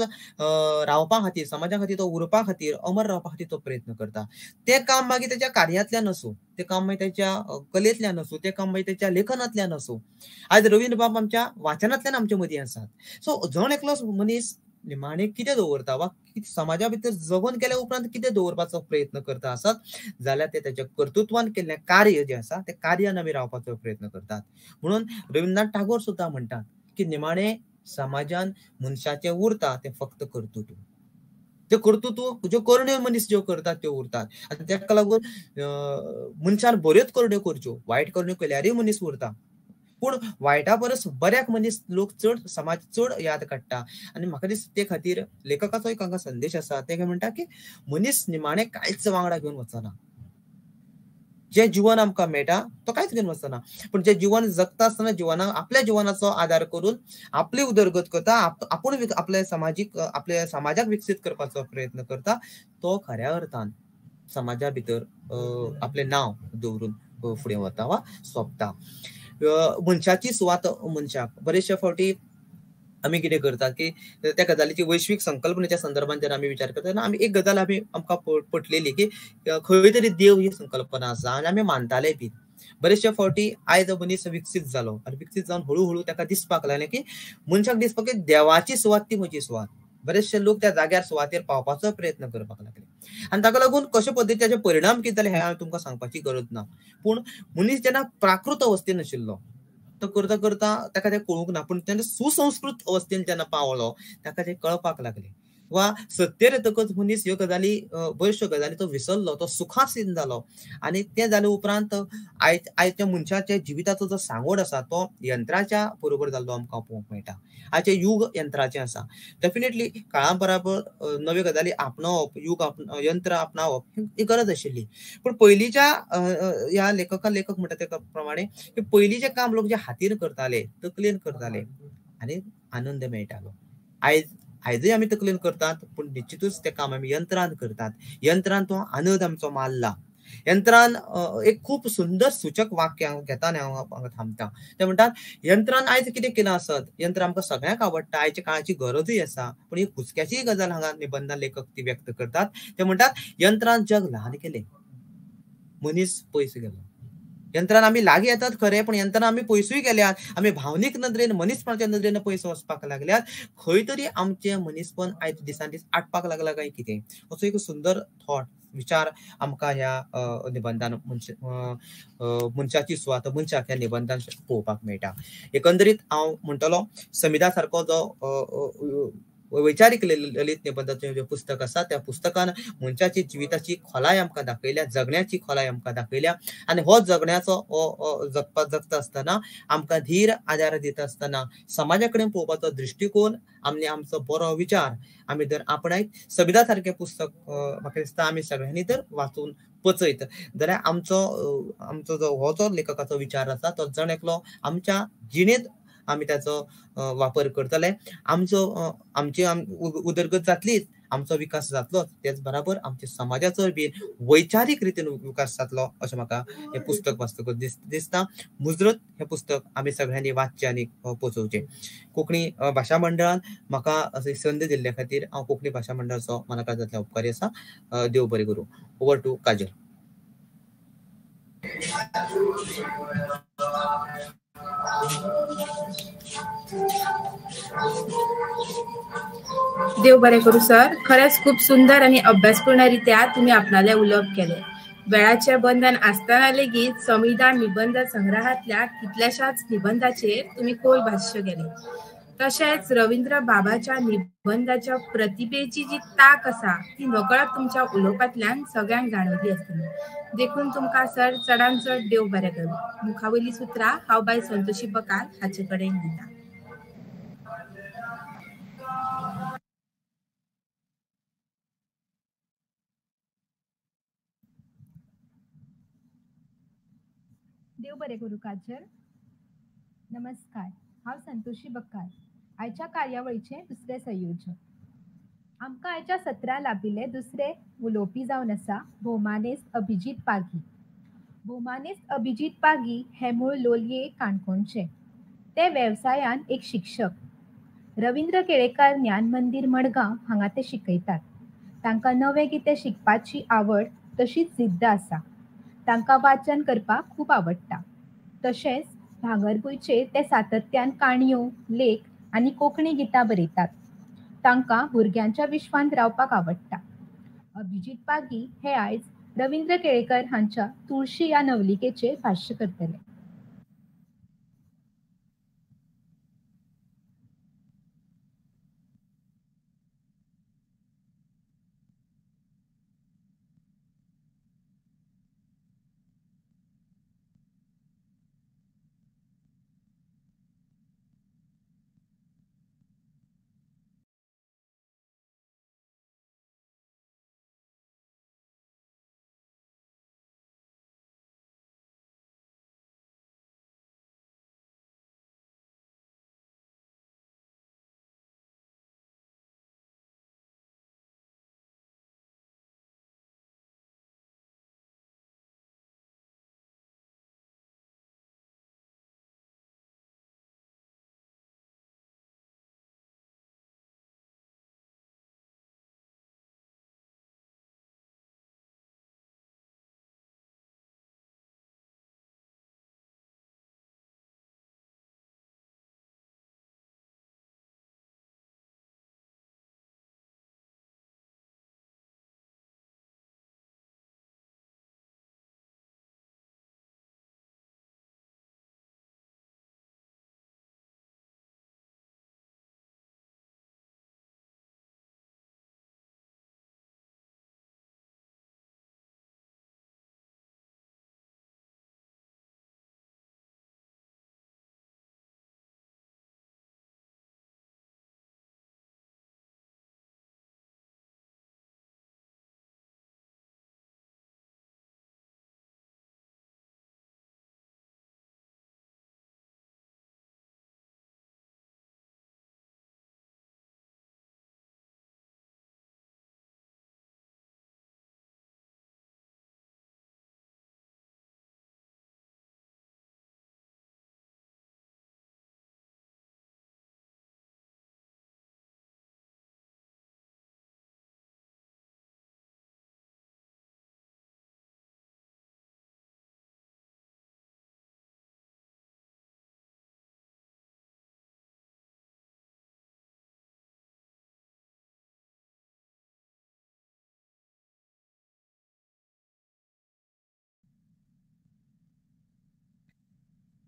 रावपा खातीर, समाजा खातीर तो उरपा खातीर, अमर रावपा खातीर तो प्रयत्न करता. तें काम मागीर तेच्या कार्यांतल्यान आसूं, तें काम मागीर तेच्या कलेंतल्यान आसूं, तें काम मागीर तेच्या लेखनांतल्यान आसूं. आयज रवीन्द्रबाब आमच्या वाचनांतल्यान आमचे मदीं आसात. सो जण एकलो मनीस निमाणें कितें दवरता वा समाजा भितर जगून गेल्या उपरांत कितें दवरपाचो प्रयत्न करता आसत जाल्यार ते तेच्या कर्तृत्वान केल्लें कार्य जें आसा तें कार्यान आमी रावपाचो प्रयत्न करतात. म्हणून रवींद्रनाथ टागोर सुद्दां म्हणटात की निमाणें समाजान मनशाचें उरता तें फक्त कर्तृत्व. ते कर्तृत्व ज्यो करण्यो मनीस ज्यो करतात त्यो उरतात. आनी ताका लागून मनशान बऱ्योच करण्यो करच्यो, वायट करण्यो केल्यारूय मनीस उरता, पूण वायटा परस बऱ्याक मनीस लोक चड, समाज चड याद काडटा. आनी म्हाका दिसता ते खातीर लेखकाचो एक हांगा संदेश आसा. ते म्हणटा की मनीस निमाणें कांयच वांगडा घेवन वचना, जें जिवन आमकां मेळटा तो कांयच घेवन वचना, पूण जें जिवन जगता आसतना जिवनाक आपल्या जिवनाचो आदार करून आपली उदरगत करता, आपूण आपल्या समाजीक आपल्या समाजाक विकसीत करपाचो प्रयत्न करता, तो खऱ्या अर्थान समाजा भितर आपलें नांव दवरून फुडें वता वा सोंपता. मनशाची सुवात मनशाक बरेचशे फावटी आमी कितें करतात की त्या गजालीची वैश्वीक संकल्पनेच्या संदर्भात जेन्ना आमी विचार करता तेन्ना आमी एक गजाल आमी आमकां पटलेली की खंय तरी देव ही संकल्पना आसा आनी आमी मानताले बी. बरेचशे फावटी आयज मनीस विकसीत जालो आनी विकसीत जावन हळू हळू ताका दिसपाक लागलें की मनशाक दिसपाक की देवाची सुवात ती म्हजी सुवात. बरेचशे लोक त्या जाग्यार सुवातेर पावपाचो प्रयत्न करपाक लागले आनी ताका लागून कशे पद्दतीचे परिणाम कितें जाले हें हांवें तुमकां सांगपाची गरज ना. पूण मनीस जेन्ना प्राकृत अवस्थेन आशिल्लो तो करता करता ताका तें कळूंक ना, पूण तेन्ना सुसंस्कृत अवस्थेन जेन्ना पावलो ताका तें कळपाक लागलें वा सत्तेर येतकच मनीस ह्यो गजाली बऱ्योचश्यो गजाली तो विसरलो, तो सुखासीन जालो. आनी तें जाले उपरांत आयज आयच्या मनशाच्या जिविताचो जो सांगोड आसा तो यंत्राच्या बरोबर जाल्लो आमकां पळोवंक मेळटा. आयचें युग यंत्राचें आसा. डेफिनेटली काळा बराबर नव्यो गजाली आपणावप, युग यंत्र आपणावप ही गरज आशिल्ली. पूण पयलींच्या ह्या लेखक म्हणटा त्या प्रमाणे की पयलींचें काम लोक जे हातीन करताले, तकलेन करताले आनी आनंद मेळटालो. आयजूय आमी तकलेन करतात, पूण निश्चितूच तें काम आमी यंत्रान करतात. यंत्रान तो आनंद आमचो मारला. यंत्रान एक खूब सुंदर सूचक वाक्य हांव घेता आनी हांव हांगा थांबता. ते म्हणटात यंत्रान आयज कितें केलां आसत, यंत्र आमकां सगळ्यांक आवडटा, आयच्या काळाची गरजूय आसा, पूण एक हुस्क्याचीय गजाल हांगा निबंधान लेखक ती व्यक्त करतात. ते म्हणटात यंत्रान जग ल्हान केलें, मनीस पयस गेलो. यंत्रान आमी लागीं येतात खरें, पण यंत्रान आमी पयसूय गेल्यात, आमी भावनीक नदरेन मनीसपणाच्या नदरेन पयस वचपाक लागल्यात. खंय तरी आमचें मनीसपण आयज दिसान दीस आटपाक लागला काय कितें, असो एक सुंदर थॉट विचार आमकां ह्या निबंधान मनशाची सुवात मनशाक ह्या निबंधान पळोवपाक मेळटा. एकंदरीत हांव म्हणटलो समिधा सारको जो वैचारीक ललित निबंधाचें जें पुस्तक आसा त्या पुस्तकान मनशाची जिविताची खोलाय आमकां दाखयल्या, जगण्याची खोलाय आमकां दाखयल्या आनी हो जगण्याचो हो जगता आसतना आमकां धीर आदार दिता आसतना समाजा कडेन पळोवपाचो दृश्टिकोन आनी आमचो बरो विचार आमी जर आपणायत समिधा सारकें पुस्तक म्हाका दिसता आमी सगळ्यांनी जर वाचून पचयत जाल्यार आमचो आमचो जो हो जो लेखकाचो विचार आसा तो जण एकलो आमच्या जिणेंत आमी ताचो वापर करतले. आमचो आमची उदरगत जातलीच, आमचो विकास जातलोच, तेच बराबर आमच्या समाजाचो बी वैचारीक रितीन विकास जातलो अशें म्हाका हें पुस्तक वाचतकच दिसता. मुजरत हें पुस्तक आमी सगळ्यांनी वाचचें आनी पोचोवचें. कोंकणी भाशा मंडळान म्हाका अशी संद दिल्ले खातीर हांव कोंकणी भाशा मंडळाचो मनाकाळजांतल्यान उपकारी आसा. देव बरें करूं. Over to Kajal. देव बरें करूं सर. खरेंच खूब सुंदर आनी अभ्यासपूर्ण रित्या तुमी आपणालें उलोवप केलें. वेळाचें बंधन आसतना लेगीत समिधा निबंध संग्रहांतल्या कितल्याशाच निबंधाचेर तुमी खोल भाश्य केलें. तशेंच रवींद्र बाबाच्या निबंधाच्या प्रतिभेची जी तांक आसा ती नकळत तुमच्या उलोवपांतल्यान सगळ्यांक जाणवली आसतली. देखून तुमकां सर चडान चड देव बरें करूं. मुखावयलीं सुत्रां हांव बाय संतोषी बकाल हाचे कडेन दिता. देव बरें करूं काजल. नमस्कार, हांव संतोषी बक्काल, आयच्या कार्यावळीचें दुसरें संयोजक. आमकां आयच्या सत्रां लाभिल्ले दुसरे उलोवपी जावन आसा भोवमानेस्त अभिजीत पागी. भोवमानेस्त अभिजीत पागी हे मूळ लोलये काणकोणचे. ते वेवसायान एक शिक्षक. रवींद्र केळेकार ज्ञान मंदीर मडगांव हांगा ते शिकयतात. तांकां नवें कितें शिकपाची आवड तशीच जिद्द आसा. तांकां वाचन करपाक खूब आवडटा. तशेंच भांगरभूंयचेर ते सातत्यान काणयो, लेख आनी कोंकणी गितां बरयतात. तांकां भुरग्यांच्या विश्वांत रावपाक आवडटा. अभिजीत पागी हे आयज रवींद्र केळेकर हांच्या तुळशी ह्या नवलिकेचेर भाश्य करतले.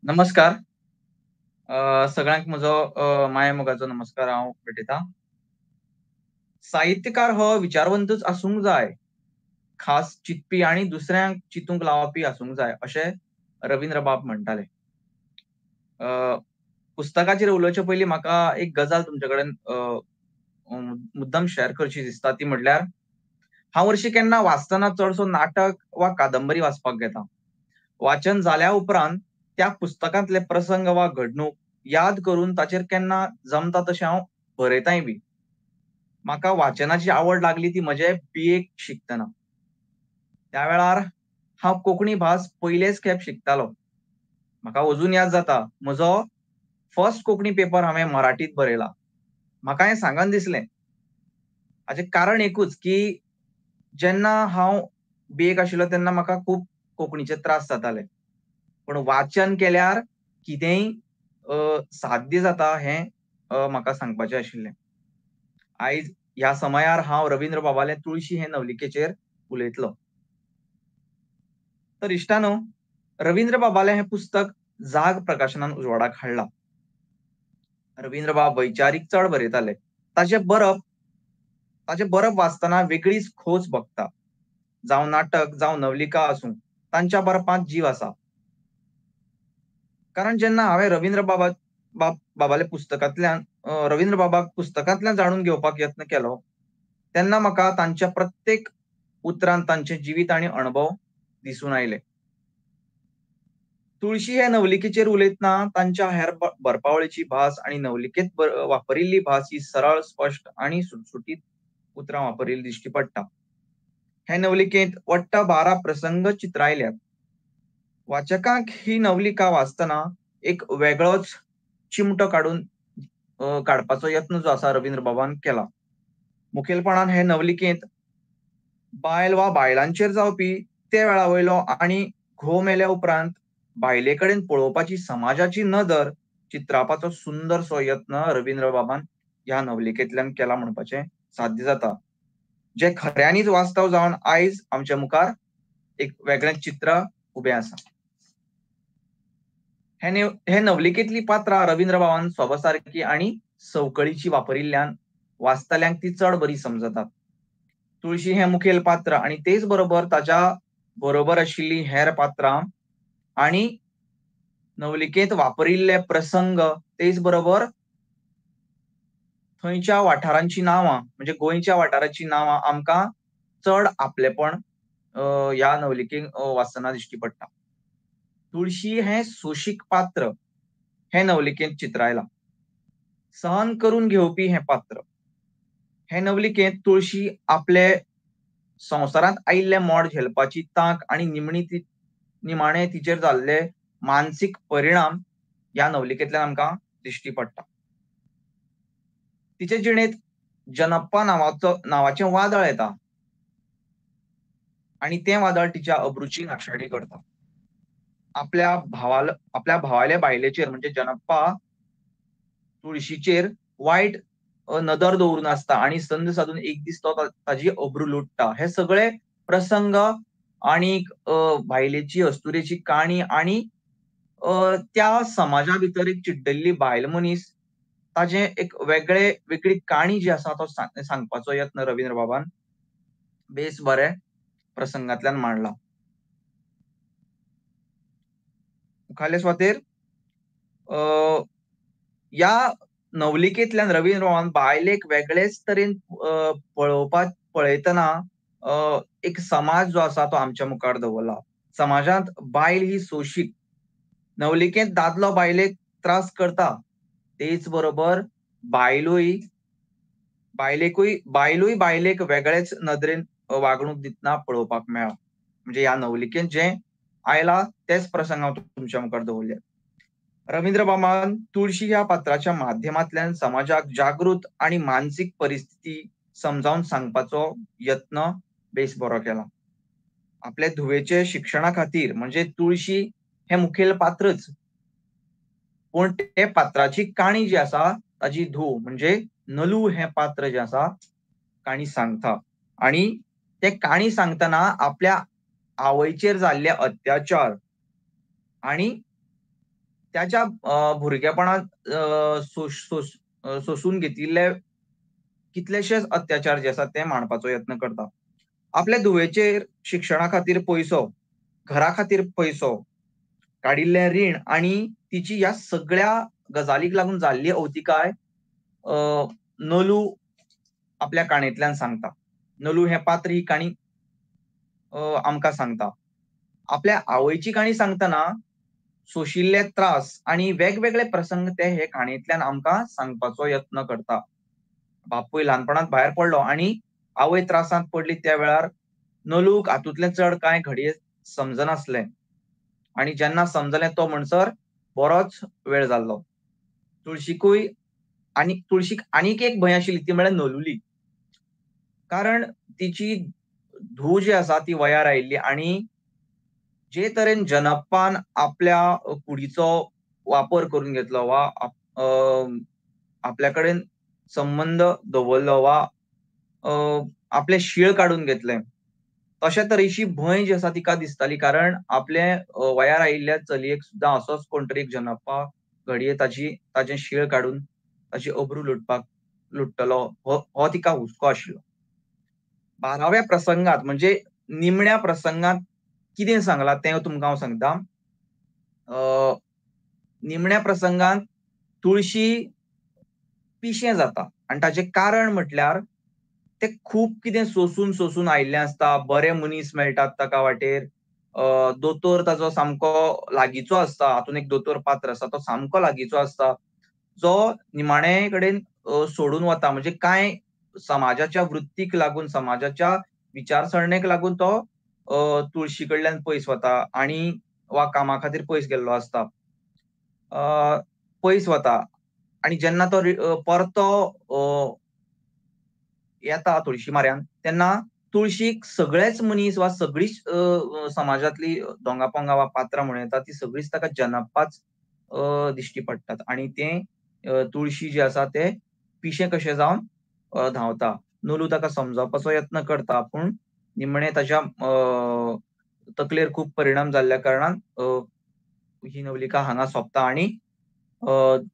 नमस्कार सगळ्यांक म्हजो मायेमोगाचो नमस्कार हांव भेटयतां. साहित्यकार हो विचारवंतूच आसूंक जाय, खास चिंतपी आनी दुसऱ्यांक चिंतूंक लावपी आसूंक जाय अशें रवीन्द्रबाब म्हणटाले. पुस्तकाचेर उलोवचे पयलीं म्हाका एक गजाल तुमचे कडेन मुद्दम शेअर करची दिसता, ती म्हटल्यार हांव हरशीं केन्ना वाचतना चडसो नाटक वा कादंबरी वाचपाक घेता. वाचन जाल्या उपरांत त्या पुस्तकांतले प्रसंग वा घडणूक याद करून ताचेर केन्ना जमता तशें हांव बरयताय बी. म्हाका वाचनाची आवड लागली ती म्हजे बी.ए शिकतना. त्या वेळार हांव कोंकणी भास पयलेच खेप शिकतालो. म्हाका अजून याद जाता म्हजो फर्स्ट कोंकणी पेपर हांवें मराठीत बरयला. म्हाका हें सांगन दिसलें. हाचें कारण एकूच की जेन्ना हांव बी.ए आशिल्लो तेन्ना म्हाका खूब कोंकणीचे त्रास जाताले, पण वाचन केल्यार कितेंय साध्य जाता हें म्हाका सांगपाचें आशिल्लें. आयज ह्या समयार हांव रवीन्द्र बाबाले तुळशी हे नवलिकेचेर उलयतलो. तर इश्टानो, रवीन्द्र बाबालें हें पुस्तक जाग प्रकाशनान उजवाडाक हाडलां. रवीन्द्र बाब वैचारीक चड बरयताले. ताचें बरप वाचतना वेगळीच खोस भोगता. जावं नाटक जावं नवलिका आसूं, तांच्या बरपांत जीव आसा. कारण जेन्ना हांवें रवीन्द्र बाबाले पुस्तकांतल्यान रवीन्द्र बाबाक पुस्तकांतल्यान जाणून घेवपाक यत्न केलो तेन्ना म्हाका तांच्या प्रत्येक उतरान तांचें जिवीत आनी अणभव दिसून आयले. तुळशी हे नवलिकेचेर उलयतना तांच्या हेर बरपावळीची भास आनी नवलिकेंत वापरिल्ली भास ही सरळ, स्पश्ट आनी सुटसुटीत उतरां वापरिल्ली दिश्टी पडटा. हे नवलिकेंत वट्ट 12 प्रसंग चित्रायल्यात. वाचकांक ही नवलिका वाचतना एक वेगळोच चिमटो काडपाचो यत्न जो आसा रवीन्द्र बाबान केला. मुखेलपणान हे नवलिकेंत बायल वा बायलांचेर जावपी ते वेळा वयलो आनी घोव मेल्या उपरांत बायले कडेन पळोवपाची समाजाची नदर चित्रापाचो सुंदरसो यत्न रवीन्द्र बाबान ह्या नवलिकेंतल्यान केला म्हणपाचें साध्य जाता, जे खऱ्यांनीच वास्तव जावन आयज आमच्या मुखार एक वेगळें चित्र उबें आसा. हे नवलिकेंतली पात्रां रवीन्द्र बाबान सोबसारकी आनी संवकळीची वापरिल्ल्यान वाचतल्यांक ती चड बरी समजतात. तुळशी हें मुखेल पात्र आनी तेच बरोबर ताच्या बरोबर आशिल्ली हेर पात्रां आनी नवलिकेंत वापरिल्ले प्रसंग, तेच बरोबर थंयच्या वाठारांची नांवां म्हणजे गोंयच्या वाठाराची नांवां आमकां चड आपलेपण ह्या नवलिकेंत वाचतना दिश्टी पडटा. तुळशी हें सोशीक पात्र हे नवलिकेंत चित्रायलां. सहन करून घेवपी हें पात्र. हे नवलिकेंत तुळशी आपले संवसारांत आयिल्ले मोड झेलपाची तांक आनी निमाणे तिचेर जाल्ले मानसीक परिणाम ह्या नवलिकेंतल्यान आमकां दिश्टी पडटा. तिचे जिणेंत जनप्पा नांवाचें वादळ येता आनी तें वादळ तिच्या अब्रूची नाशाडी करता. आपल्या भावाले बायलेचेर म्हणजे जनप्पा तुळशीचेर वायट नदर दवरून आसता आनी संद साधून एक दीस तो ताजी अब्रू लुट्टा. हे सगळे प्रसंग आनी बायलेची अस्तुरेची काणी आनी त्या समाजा भितर एक चिड्डल्ली बायल मनीस ताजें एक वेगळी काणी जी आसा तो सांगपाचो यत्न रवीन्द्र बाबान बेस बरे प्रसंगांतल्यान मांडला. मुखाल्ले सुवातेर ह्या नवलिकेंतल्यान रवीन्द्र बाबान बायलेक वेगळेच तरेन पळयतना एक समाज जो आसा तो आमच्या मुखार दवरला. समाजांत बायल ही सोशीक. नवलिकेंत दादलो बायलेक त्रास करता, तेच बरोबर बायलूय बायलेक वेगळेच नदरेन वागणूक दितना पळोवपाक मेळा. म्हणजे ह्या नवलिकेंत जें आयला तेच प्रसंग हांव तुमच्या मुखार दवरले. रवीन्द्र बाबान तुळशी ह्या पात्राच्या माध्यमांतल्यान समाजाक जागृत आनी मानसीक परिस्थिती समजावन सांगपाचो यत्न बेस बरो केला. आपले धुवेचे शिक्षणा खातीर म्हणजे तुळशी हें मुखेल पात्रच, पूण ते पात्राची काणी जी आसा ताजी धूव म्हणजे नलू हें पात्र जें आसा काणी सांगता आनी ते काणी सांगतना आपल्या आवयचेर जाल्ले अत्याचार आनी त्याच्या भुरगेपणांत सोसून घेतिल्ले कितलेशेच अत्याचार जे आसा ते मांडपाचो यत्न करता. आपल्या धुवेचेर शिक्षणा खातीर पयसो, घरा खातीर पयसो, काडिल्लें रीण आनी तिची ह्या सगळ्या गजालीक लागून जाल्ली अवतिकाय नलू आपल्या काणयेंतल्यान सांगता. नलू हें पात्र ही काणी आमकां सांगता. आपल्या आवयची काणी सांगतना सोशिल्ले त्रास आनी वेगवेगळे प्रसंग ते हे काणयेंतल्यान आमकां सांगपाचो यत्न करता. बापूय ल्हानपणांत भायर पडलो आनी आवय त्रासांत पडली त्या वेळार नलूक हातूंतलें चड कांय घडये समजनासलें आनी जेन्ना समजलें तो म्हणसर बरोच वेळ जाल्लो. तुळशीकूय आनी तुळशीक आनीक एक भंय आशिल्ली ती म्हळ्यार नलुली, कारण तिची धूव जी आसा ती वयार आयिल्ली आनी जे तरेन जनप्पान आपल्या कुडीचो वापर करून घेतलो वा आपल्या कडेन संबंद दवरलो वा आपले शीळ काडून घेतले, तशे तरेची भंय जी आसा तिका दिसताली, कारण आपले वयार आयिल्ल्या चलयेक सुद्दां असोच कोण तरी जनप्पा घडये ताचें शीळ काडून ताची अब्रू लुट्टलो हो तिका हुस्को आशिल्लो. 12व्या प्रसंगात म्हणजे निमण्या प्रसंगात कितें सांगलां तें तुमकां हांव सांगता. निमण्या प्रसंगात तुळशी पिशें जाता आनी ताचें कारण म्हटल्यार ते खूब कितें सोसून सोसून आयिल्लें आसता. बरे मनीस मेळटात ताका वाटेर, दोतोर ताचो सामको लागींचो आसता, हातूंत एक दोतोर पात्र आसा तो सामको लागींचो आसता, जो निमाणे कडेन सोडून वता. म्हणजे कांय समाजाच्या वृत्तीक लागून, समाजाच्या विचारसरणेक लागून तो तुळशी कडल्यान पयस वता आनी वा कामा खातीर पयस गेल्लो आसता, पयस वता. आनी जेन्ना तो परतो येता तुळशी माऱ्यान तेन्ना तुळशीक सगळेच मनीस वा सगळीच समाजांतली दोंगा पोंगा वा पात्रां म्हणूं येता ती सगळीच ताका जनप्पाच दिश्टी पडटात आनी तें तुळशी जे आसा ते पिशें कशें जावन धांवता. नलू ताका समजावपाचो यत्न करता पूण निमणे ताच्या तकलेर खूब परिणाम जाल्ल्या कारणान ही नवलिका हांगा सोंपता आनी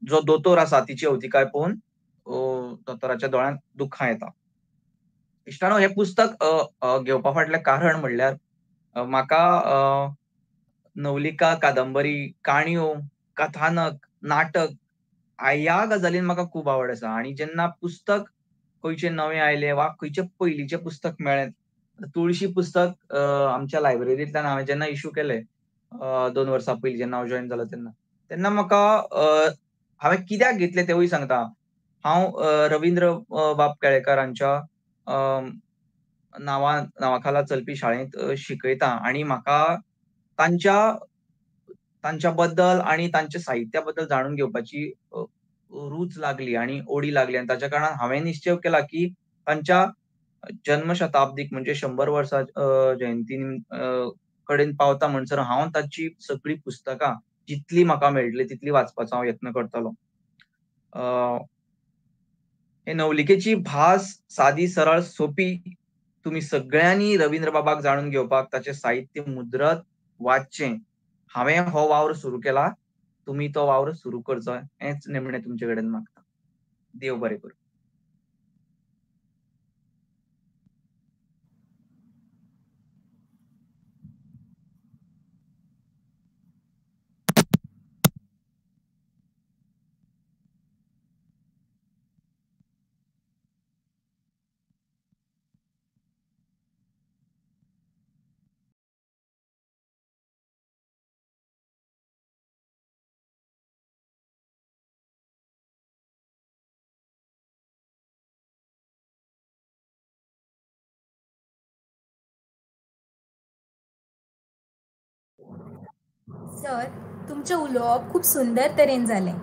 जो दोतोर आसा तिची अवतिकाय पळोवन दोतोराच्या दोळ्यांत दुख्खां येता. इश्टानो, हें पुस्तक घेवपा फाटलें कारण म्हणल्यार म्हाका नवलिका, कादंबरी, काणयो, कथानक, नाटक ह्या गजालीन म्हाका खूब आवड आसा आनी जेन्ना पुस्तक खंयचें नवें आयलें वा खंयचें पयलींचें पुस्तक मेळ्ळें, तुळशी पुस्तक आमच्या लायब्ररींतल्यान हांवें जेन्ना इशू केलें 2 वर्सां पयलीं जेन्ना हांव जॉयन जालो तेन्ना तेन्ना म्हाका हांवें कित्याक घेतलें तेवूय सांगता. हांव रवींद्र बाब केळेकार हांच्या नांवा खाला चलपी शाळेंत शिकयता आनी म्हाका तांच्या बद्दल आनी तांच्या साहित्या बद्दल जाणून घेवपाची रूच लागली आनी ओडी लागली आनी ताच्या कारणान हांवें निश्चय केला की तांच्या जन्मशताब्दीक म्हणजे 100 वर्सां जयंती कडेन पावता म्हणसर हांव ताची सगळीं पुस्तकां जितली म्हाका मेळटली तितली वाचपाचो हांव यत्न करतलो. हे नवलिकेची भास सादी, सरळ, सोपी. तुमी सगळ्यांनी रवींद्र बाबाक जाणून घेवपाक ताचें साहित्य मुद्रत वाचचें. हांवें हो वावर सुरू केला, तुमी तो वावर सुरू करचो हेंच निमणें तुमचे कडेन मागता. देव बरें करूं. सर, तुमचें उलोवप खूब सुंदर तरेन जालें.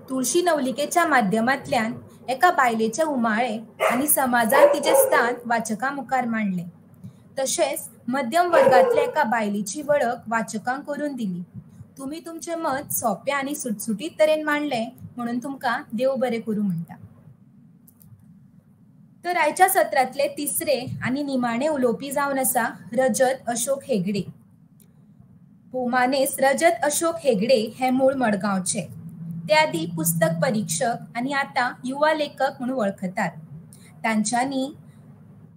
तुळशी नवलिकेच्या माध्यमांतल्यान एका बायलेचे उमाळे आनी समाजांत तिचें स्थान वाचकां मुखार मांडलें. तशेंच मध्यम वर्गांतल्या एका बायलेची वळख वाचकांक करून दिली. तुमी तुमचें मत सोंपें आनी सुटसुटीत तरेन मांडलें म्हणून तुमकां देव बरें करूं म्हणटा. तर आयच्या सत्रांतले तिसरे आनी निमाणे उलोवपी जावन आसा रजत अशोक हेगडे. भोवमानेस्त रजत अशोक हेगडे हे मूळ मडगांवचे. ते आदी पुस्तक परीक्षक आनी आतां युवा लेखक म्हणून वळखतात. तांच्यांनी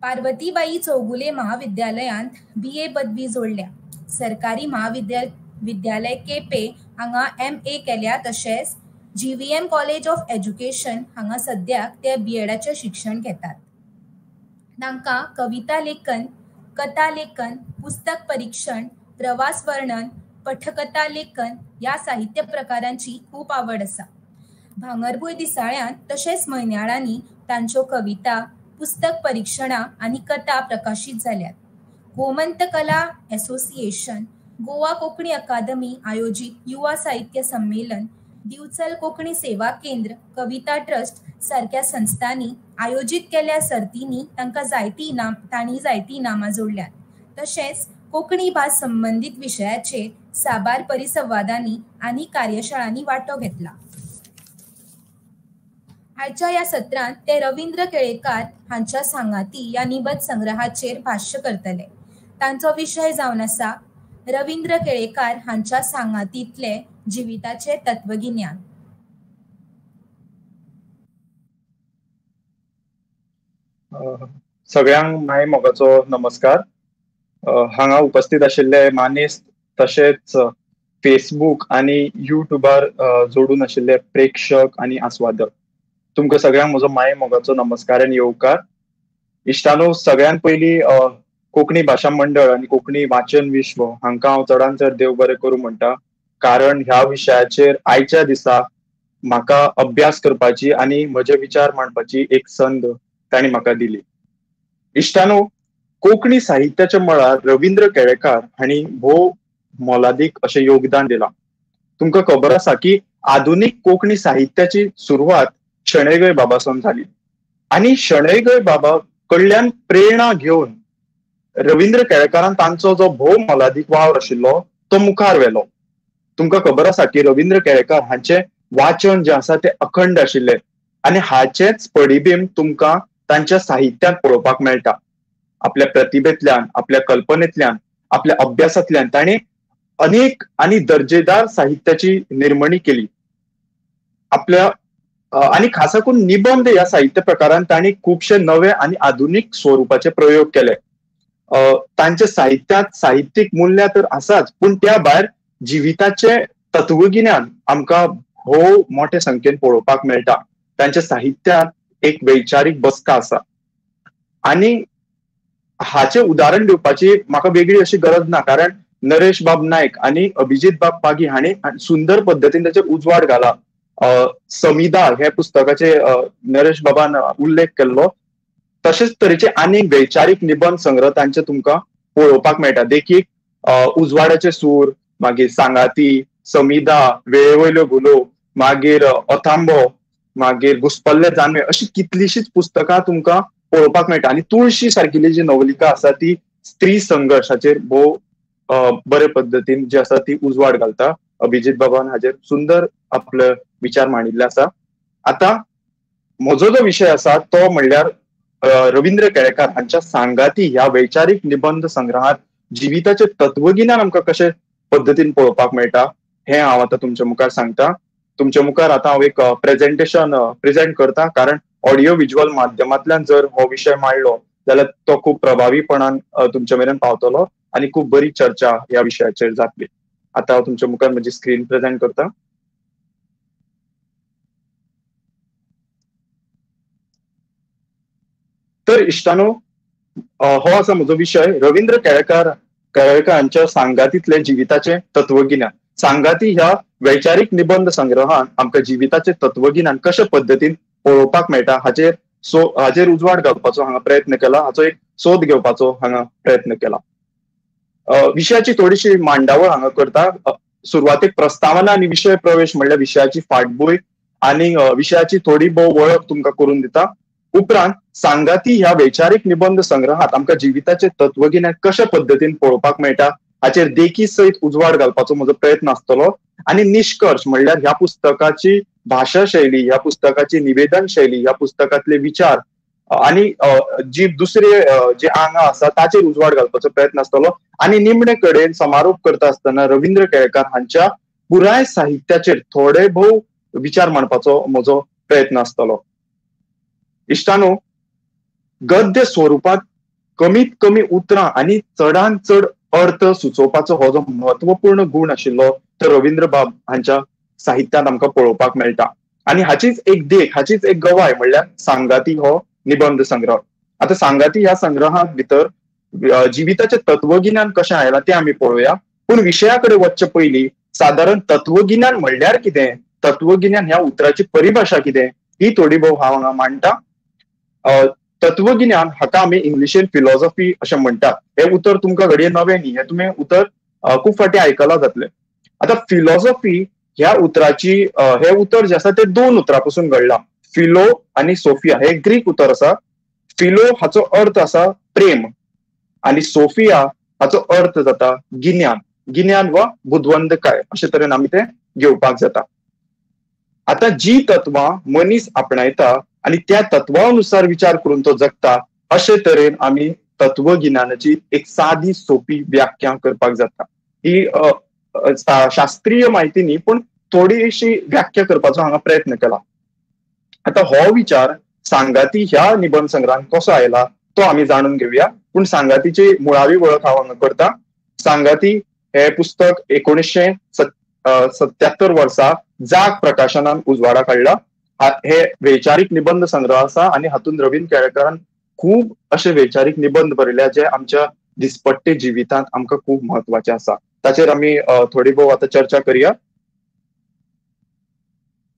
पार्वतीबाई चौगुले महाविद्यालयांत BA पदवी जोडल्या. सरकारी महाविद्यालय केपे हांगा MA केल्या. तशेंच GVM college of education हांगा सद्याक ते BEdचे शिक्षण घेतात. तांकां कविता लेखन, कथा लेखन, पुस्तक परीक्षण, प्रवास वर्णन, पटकथा लेखन ह्या साहित्य प्रकारांची खूब आवड आसा. भांगरभूंय दिसाळ्यांत तशेंच म्हयन्याळांनी तांच्यो कविता, पुस्तक परीक्षणां आनी कथा प्रकाशीत जाल्यात. गोमंत कला एसोसिएशन, गोवा कोंकणी अकादमी आयोजीत युवा साहित्य संमेलन, दिवचल कोंकणी सेवा केंद्र, कविता ट्रस्ट सारक्या संस्थांनी आयोजीत केल्ल्या सर्तींनी तांकां तांणी जायतीं इनामां जोडल्यात. तशेंच कोंकणी भास संबंदीत विशयाचेर साबार परिसंवादांनी आनी कार्यशाळांनी वांटो घेतला. आयच्या ह्या सत्रांत ते रवींद्र केळेकार हांच्या सांगाती ह्या निबंध संग्रहाचेर भाश्य करतले. तांचो विशय जावन आसा रवींद्र केळेकार हांच्या सांगातींतले जिविताचे तत्वगिन्यान. सगळ्यांक माय मोगाचो नमस्कार. हांगा उपस्थित आशिल्ले मानेस्त तशेंच फेसबूक आनी युट्यूबार जोडून आशिल्ले प्रेक्षक आनी आस्वादक, तुमकां सगळ्यांक म्हजो माय मोगाचो नमस्कार आनी येवकार. इश्टानो, सगळ्यांत पयलीं कोंकणी भाशा मंडळ आनी कोंकणी वाचन विश्व हांकां हांव चडान चड देव बरें करूं म्हणटा, कारण ह्या विशयाचेर आयच्या दिसा म्हाका अभ्यास करपाची आनी म्हजे विचार मांडपाची एक संद तांणी म्हाका दिली. इश्टानो, कोंकणी साहित्याच्या मळार रवींद्र केळेकार हांणी भोव मोलादीक अशें योगदान दिलां. तुमकां खबर आसा की आधुनीक कोंकणी साहित्याची सुरवात शणै गोंयबाबासून जाली आनी शणै गोंयबाबा कडल्यान प्रेरणा घेवन रवींद्र केळेकारान तांचो जो भोव मोलादीक वावर आशिल्लो तो मुखार व्हेलो. तुमकां खबर आसा की रवींद्र केळेकार हांचें वाचन जें आसा तें अखंड आशिल्लें आनी हाचेंच पडिबींब तुमकां तांच्या साहित्यांत पळोवपाक मेळटा. आपल्या प्रतिभेंतल्यान, आपल्या कल्पनेंतल्यान, आपल्या अभ्यासांतल्यान तांणी अनेक आनी दर्जेदार साहित्याची निर्मणी केली. आपल्या आनी खासा करून निबंध ह्या साहित्य प्रकारान तांणी खुबशे नवे आनी आधुनीक स्वरुपाचे प्रयोग केले. तांच्या साहित्यांत साहित्यीक मूल्यां तर आसाच, पूण त्या भायर जिविताचे तत्वगिन्यान आमकां भोव मोठे संख्येन पळोवपाक मेळटा. तांच्या साहित्यांत एक वैचारीक बसका आसा आनी हाचें उदाहरण दिवपाची म्हाका वेगळी अशी गरज ना, कारण नरेश बाब नायक आनी अभिजीत बाब पागी हांणी सुंदर पद्दतीन ताचेर उजवाड घाला. समिधा हे पुस्तकाचे नरेश बाबान उल्लेख केल्लो. तशेंच तरेचे आनीक वैचारीक निबंध संग्रह तांचे तुमकां पळोवपाक मेळटा. देखीक उजवाडाचे सूर, मागीर सांगाती, समिधा, वेळेवयल्यो घुलो, मागीर अथांबो, मागीर घुसपल्ले जानवे, अशी कितलीशीच पुस्तकां तुमकां पळोवपाक मेळटा. आनी तुळशी सारकिल्ली जी नवलिका आसा ती स्त्री संघर्शाचेर भोव बरे पद्दतीन जी आसा ती उजवाड घालता. अभिजीत बाबान हाजेर सुंदर आपले विचार मांडिल्ले आसा. आतां म्हजो जो विशय आसा तो म्हणल्यार रवींद्र केळेकार हांच्या सांगाती ह्या वैचारीक निबंध संग्रहांत जिविताचे तत्वगिन्यान आमकां कशे पद्दतीन पळोवपाक मेळटा हें हांव आतां तुमच्या मुखार सांगता. तुमच्या मुखार आतां हांव एक प्रेजेंटेशन प्रेजेंट करता, कारण ऑडियो विज्युअल माध्यमांतल्यान जर हो विशय मांडलो जाल्यार तो खूब प्रभावीपणान तुमच्या मेरेन पावतलो आनी खूब बरी चर्चा ह्या विशयाचेर जातली. आतां हांव तुमच्या मुखार म्हजी स्क्रीन प्रेजेंट करता. तर इश्टानो, हो आसा म्हजो विशय, रवींद्र केळेकार हांच्या सांगातींतले जिविताचें तत्वगिन्यान. सांगाती ह्या वैचारीक निबंध संग्रहान आमकां जिविताचें तत्वगिन्यान कशे पद्दतीन पळोवपाक मेळटा हाचेर उजवाड घालपाचो हांगा प्रयत्न केला, हाचो एक सोद घेवपाचो हांगा प्रयत्न केला. विशयाची थोडीशी मांडावळ हांगा करता. सुरवातेक प्रस्तावना आनी विशय प्रवेश म्हणल्यार विशयाची फाटभूंय आनी विशयाची थोडी भोव वळख तुमकां करून दिता. उपरांत सांगाती ह्या वैचारीक निबंध संग्रहात आमकां जिविताचे तत्वगिन्यान कशे पद्दतीन पळोवपाक मेळटा हाचेर देखी सयत उजवाड घालपाचो म्हजो प्रयत्न आसतलो. आनी निश्कर्श म्हणल्यार ह्या पुस्तकाची भाशा शैली, ह्या पुस्तकाची निवेदन शैली, ह्या पुस्तकांतले विचार आनी जी दुसरे जी आंगां आसा ताचेर उजवाड घालपाचो प्रयत्न आसतलो. आनी निमणे कडेन समारोप करता आसतना रवींद्र केळेकार हांच्या पुराय साहित्याचेर थोडे भोव विचार मांडपाचो म्हजो प्रयत्न आसतलो. इश्टानो, गद्य स्वरुपात कमीत कमी उतरां आनी चडान चड अर्थ सुचोवपाचो हो जो म्हत्वपूर्ण गूण आशिल्लो तो रवींद्रबाब हांच्या साहित्यांत आमकां पळोवपाक मेळटा. आनी हाचीच एक देख, हाचीच एक गवाय म्हणल्यार सांगाती हो निबंद संग्रह. आतां सांगाती ह्या संग्रहांत भितर जिविताचें तत्वगिन्यान कशें आयलां तें आमी पळोवया. पूण विशया कडेन वचचे पयलीं सादारण तत्वगिन्यान म्हणल्यार कितें, तत्वगिन्यान ह्या उतराची परिभाशा कितें ही थोडी भोव हांव हांगा मांडटा. तत्वगिन्यान हाका आमी इंग्लिशेन फिलॉसॉफी अशें म्हणटात. हें उतर तुमकां घडये नवें न्ही, हें तुमी उतर खूब फावटी आयकलां जातलें. आतां फिलॉसॉफी ह्या उतराची, हें उतर जें आसा तें दोन उतरां पसून घडलां, फिलो आनी सोफिया. हें ग्रीक उतर आसा. फिलो हाचो अर्थ आसा प्रेम आनी सोफिया हाचो अर्थ जाता गिन्यान, गिन्यान वा बुदवंतकाय अशे तरेन आमी तें घेवपाक जाता. आतां जी तत्वां मनीस आपणायता आनी त्या तत्वानुसार विचार करून तो जगता अशे तरेन आमी तत्वगिन्यानाची एक सादी सोपी व्याख्या करपाक जाता. ही शास्त्रीय म्हायती न्ही, पूण थोडीशी व्याख्या करपाचो हांगा प्रयत्न केला. आतां हो विचार सांगाती ह्या निबंद संग्रहान कसो आयला तो आमी जाणून घेवया. पूण सांगातीची मुळावी वळख हांव हांगा करता. सांगाती हे पुस्तक 1977 वर्सा जाग प्रकाशनान उजवाडाक हाडला. हे वैचारीक निबंद संग्रह आसा आनी हातूंत रवींद्र केळेकारान खूब अशे वैचारीक निबंद बरयल्या जे आमच्या दिसपट्टे जिवितांत आमकां खूब म्हत्वाचे आसा. ताचेर आमी थोडी भोव आतां चर्चा करया.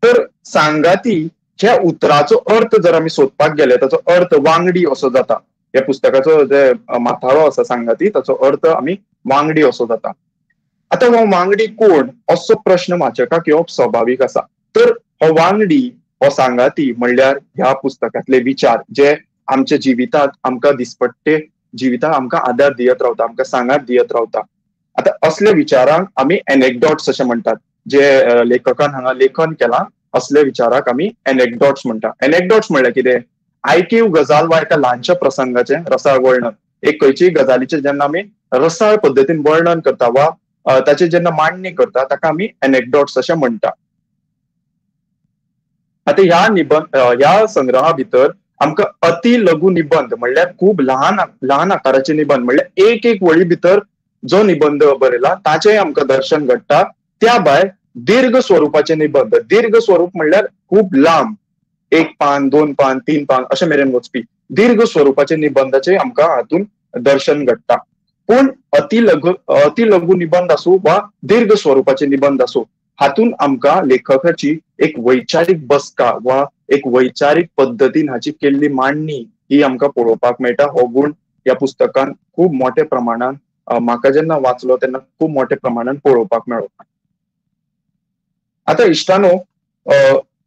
तर सांगाती ह्या उतराचो अर्थ जर आमी सोदपाक गेले ताचो अर्थ वांगडी असो जाता. ह्या पुस्तकाचो जे माथाळो आसा सांगाती, ताचो अर्थ आमी वांगडी असो जाता. आतां हो वांगडी कोण असो प्रश्न वाचकाक येवप स्वाभावीक आसा. तर हो वांगडी, हो सांगाती म्हणल्यार ह्या पुस्तकांतले विचार जे आमच्या जिवितांत आमकां दिसपट्टे जिवितांत आमकां आदार दियत रावता, आमकां सांगात दियत रावता. आतां असल्या विचारांक आमी एनेक्डॉट्स अशें म्हणटात. जे लेखकान हांगा लेखन केलां असल्या विचाराक आमी एनेक्डॉट्स म्हणटा. एनेक्डॉट्स म्हणल्यार कितें? आयकीव गजाल वा एका ल्हानशा प्रसंगाचें रसाळ वर्णन. एक खंयचीय गजालीचें जेन्ना आमी रसाळ पद्दतीन वर्णन करता वा ताची जेन्ना मांडणी करता ताका आमी एनेक्डॉट्स अशें म्हणटा. आतां ह्या निबंद, ह्या संग्रहा भितर आमकां अति लघु निबंद म्हणल्यार खूब ल्हान ल्हान आकाराचे निबंद म्हणल्यार एक एक वळी भितर जो निबंद बरयला ताचें आमकां दर्शन घडटा. त्या भायर दीर्घ स्वरुपाचे निबंद, दीर्घ स्वरूप म्हणल्यार खूब लांब, एक पान, दोन पान, तीन पान अशें मेरेन वचपी दीर्घ स्वरुपाचे निबंदाचे आमकां हातूंत दर्शन घडटा. पूण अति लघु निबंद आसूं वा दीर्घ स्वरुपाचे निबंद आसूं, हातूंत आमकां लेखकाची एक वैचारीक बसका वा एक वैचारीक पद्दतीन हाची केल्ली मांडणी ही आमकां पळोवपाक मेळटा. हो गूण ह्या पुस्तकान खूब मोठ्या प्रमाणान म्हाका जेन्ना वाचलो तेन्ना खूब मोठ्या प्रमाणान पळोवपाक मेळ्ळो. आतां इश्टानो,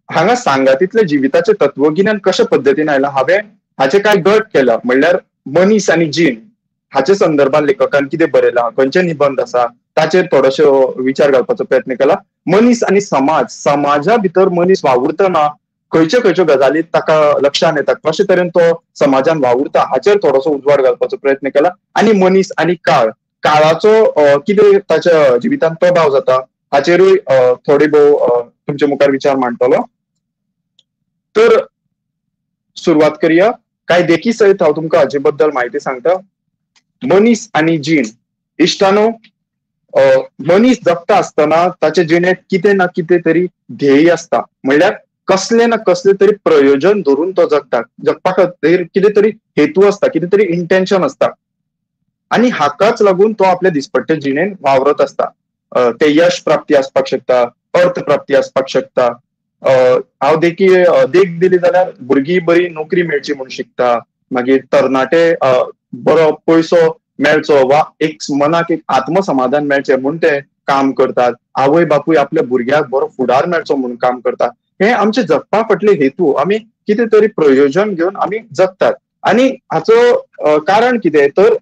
हांगा सांगातीतले जिविताचें तत्वगिन्यान कशे पद्दतीन आयलां हांवें हाचे कांय गट केला. म्हणल्यार मनीस आनी जीण हाचे संदर्भात लेखकान कितें बरयलां, खंयचे निबंद आसा ताचेर थोडोसो विचार घालपाचो प्रयत्न केला. मनीस आनी समाज, समाजा भितर मनीस वावुरतना खंयच्यो खंयच्यो गजाली ताका लक्षांत येता, कशे तरेन तो समाजान वावुरता हाचेर थोडोसो उजवाड घालपाचो प्रयत्न केला. आनी मनीस आनी काळ, काळाचो कितें ताच्या जिवितांत प्रभाव जाता हाचेरूय थोडे भोव तुमचे मुखार विचार मांडटलो. तर सुरवात करया. कांय देखी सयत हांव तुमकां हाचे बद्दल म्हायती सांगता. मनीस आनी जीण. इश्टानो, मनीस जगता आसतना ताचे जिणेंत कितें ना कितें तरी ध्येय आसता, म्हणल्यार कसले ना कसले तरी प्रयोजन धरून तो जगता. जगपा खातीर कितें तरी हेतू आसता, कितें तरी इंटेन्शन आसता आनी हाकाच लागून तो आपल्या दिसपट्टे जिणेंत वावरत आसता. ते यश प्राप्ती आसपाक शकता, अर्थ प्राप्ती आसपाक शकता. हांव देख दिली जाल्यार भुरगीं बरी नोकरी मेळची म्हूण शिकता, मागीर तरणाटे बरो पयसो मेळचो वा एक मनाक एक आत्मसमाधान मेळचें म्हूण ते काम करतात. आवय बापूय आपल्या भुरग्याक बरो फुडार मेळचो म्हूण काम करतात. हे आमचे जगपा फाटले हेतू, आमी कितें तरी प्रयोजन घेवन आमी जगतात. आनी हाचो कारण कितें तर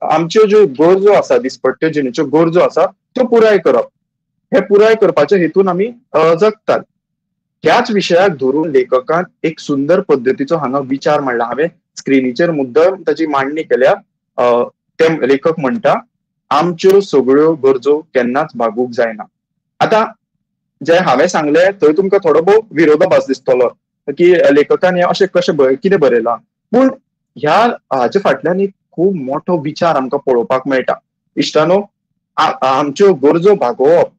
आमच्यो ज्यो गरजो आसा, दिसपट्ट्यो जिणेच्यो गरजो आसा त्यो पुराय करप. हे पुराय करपाच्या हेतून आमी जगतात. ह्याच विशयाक धरून लेखकान एक सुंदर पद्दतीचो हांगा विचार मांडला. हांवें स्क्रिनीचेर मुद्दम ताची मांडणी केल्या. ते लेखक म्हणटा, आमच्यो सगळ्यो गरजो केन्नाच भागूंक जायना. आतां जे हांवें सांगलें थंय तुमकां थोडो भोव विरोधाभास दिसतलो की लेखकान हें अशें कशें कितें बरयलां, पूण ह्या हाचे फाटल्यान एक खूब मोठो विचार आमकां पळोवपाक मेळटा. इश्टानो, आमच्यो गरजो भागोवप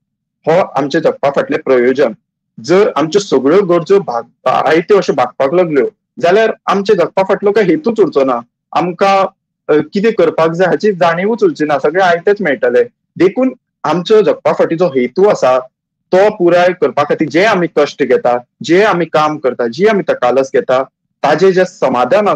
हो आमच्या जगपा फाटलें प्रयोजन. जर आमच्यो सगळ्यो गरजो आयत्यो अश्यो भागपाक लागल्यो जाल्यार आमच्या जगपा फाटलो काय हेतूच उरचो ना, आमकां कितें करपाक जाय हाची जाणीवूच उरची ना, सगळें आयतेच मेळटलें. देखून आमचो जगपा फाटी जो हेतू आसा तो पुराय करपा खातीर जे आमी कश्ट घेता, जे आमी काम करता, जी आमी तकालस घेता, ताजे जे समाधान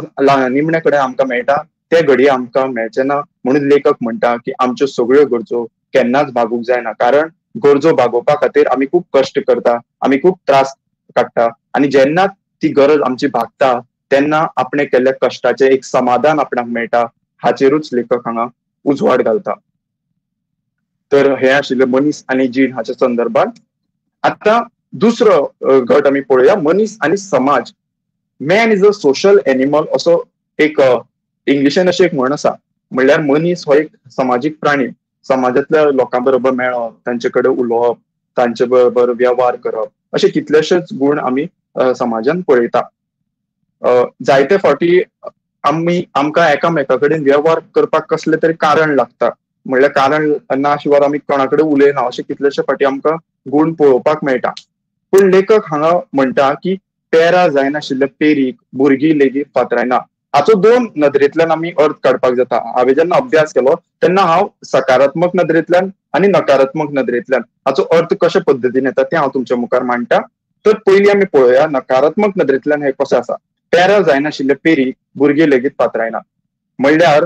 निमणे कडेन आमकां मेळटा ते घडये आमकां मेळचें ना. म्हणून लेखक म्हणटा की आमच्यो सगळ्यो गरजो केन्नाच भागूंक जायना, कारण गरजो भागोवपा खातीर आमी खूब कश्ट करता, आमी खूब त्रास काडटा आनी जेन्ना ती गरज आमची भागता तेन्ना आपणे केल्ल्या कश्टाचें एक समाधान आपणाक मेळटा. हाचेरूच लेखक हांगा उजवाड घालता. तर हे आशिल्ले मनीस आनी जीण हाच्या संदर्भात. आतां दुसरो गट आमी पळोवया, मनीस आनी समाज. Man is a social animal असो एक इंग्लिशेन अशें एक म्हण आसा. म्हणल्यार मनीस हो एक समाजीक प्राणी. समाजांतल्या लोकां बरोबर मेळप, तांचे कडेन उलोवप, तांचे बरोबर वेव्हार करप, अशे कितलेशेच गूण आमी समाजान पळयता. जायते फावटी आमी आमकां एकामेका कडेन वेव्हार करपाक कसलें तरी कारण लागता, म्हणल्यार कारण ना शिवाय आमी कोणा कडेन उलयना, अशे कितलेशे फावटी आमकां गूण पळोवपाक मेळटा. पूण लेखक हांगा म्हणटा की पेरा जायनाशिल्ल्या पेरीक भुरगीं लेगीत फातरायना. हाचो दोन नदरेंतल्यान आमी अर्थ काडपाक जाता. हांवें जेन्ना अभ्यास केलो तेन्ना हांव सकारात्मक नदरेंतल्यान आनी नकारात्मक नदरेंतल्यान हाचो अर्थ कशे पद्दतीन येता तें हांव तुमच्या मुखार मांडटा. तर पयलीं आमी पळोवया नकारात्मक नदरेंतल्यान हें कशें आसा. पेरा जायनाशिल्ल्या पेरीक भुरगीं लेगीत फातरायना म्हणल्यार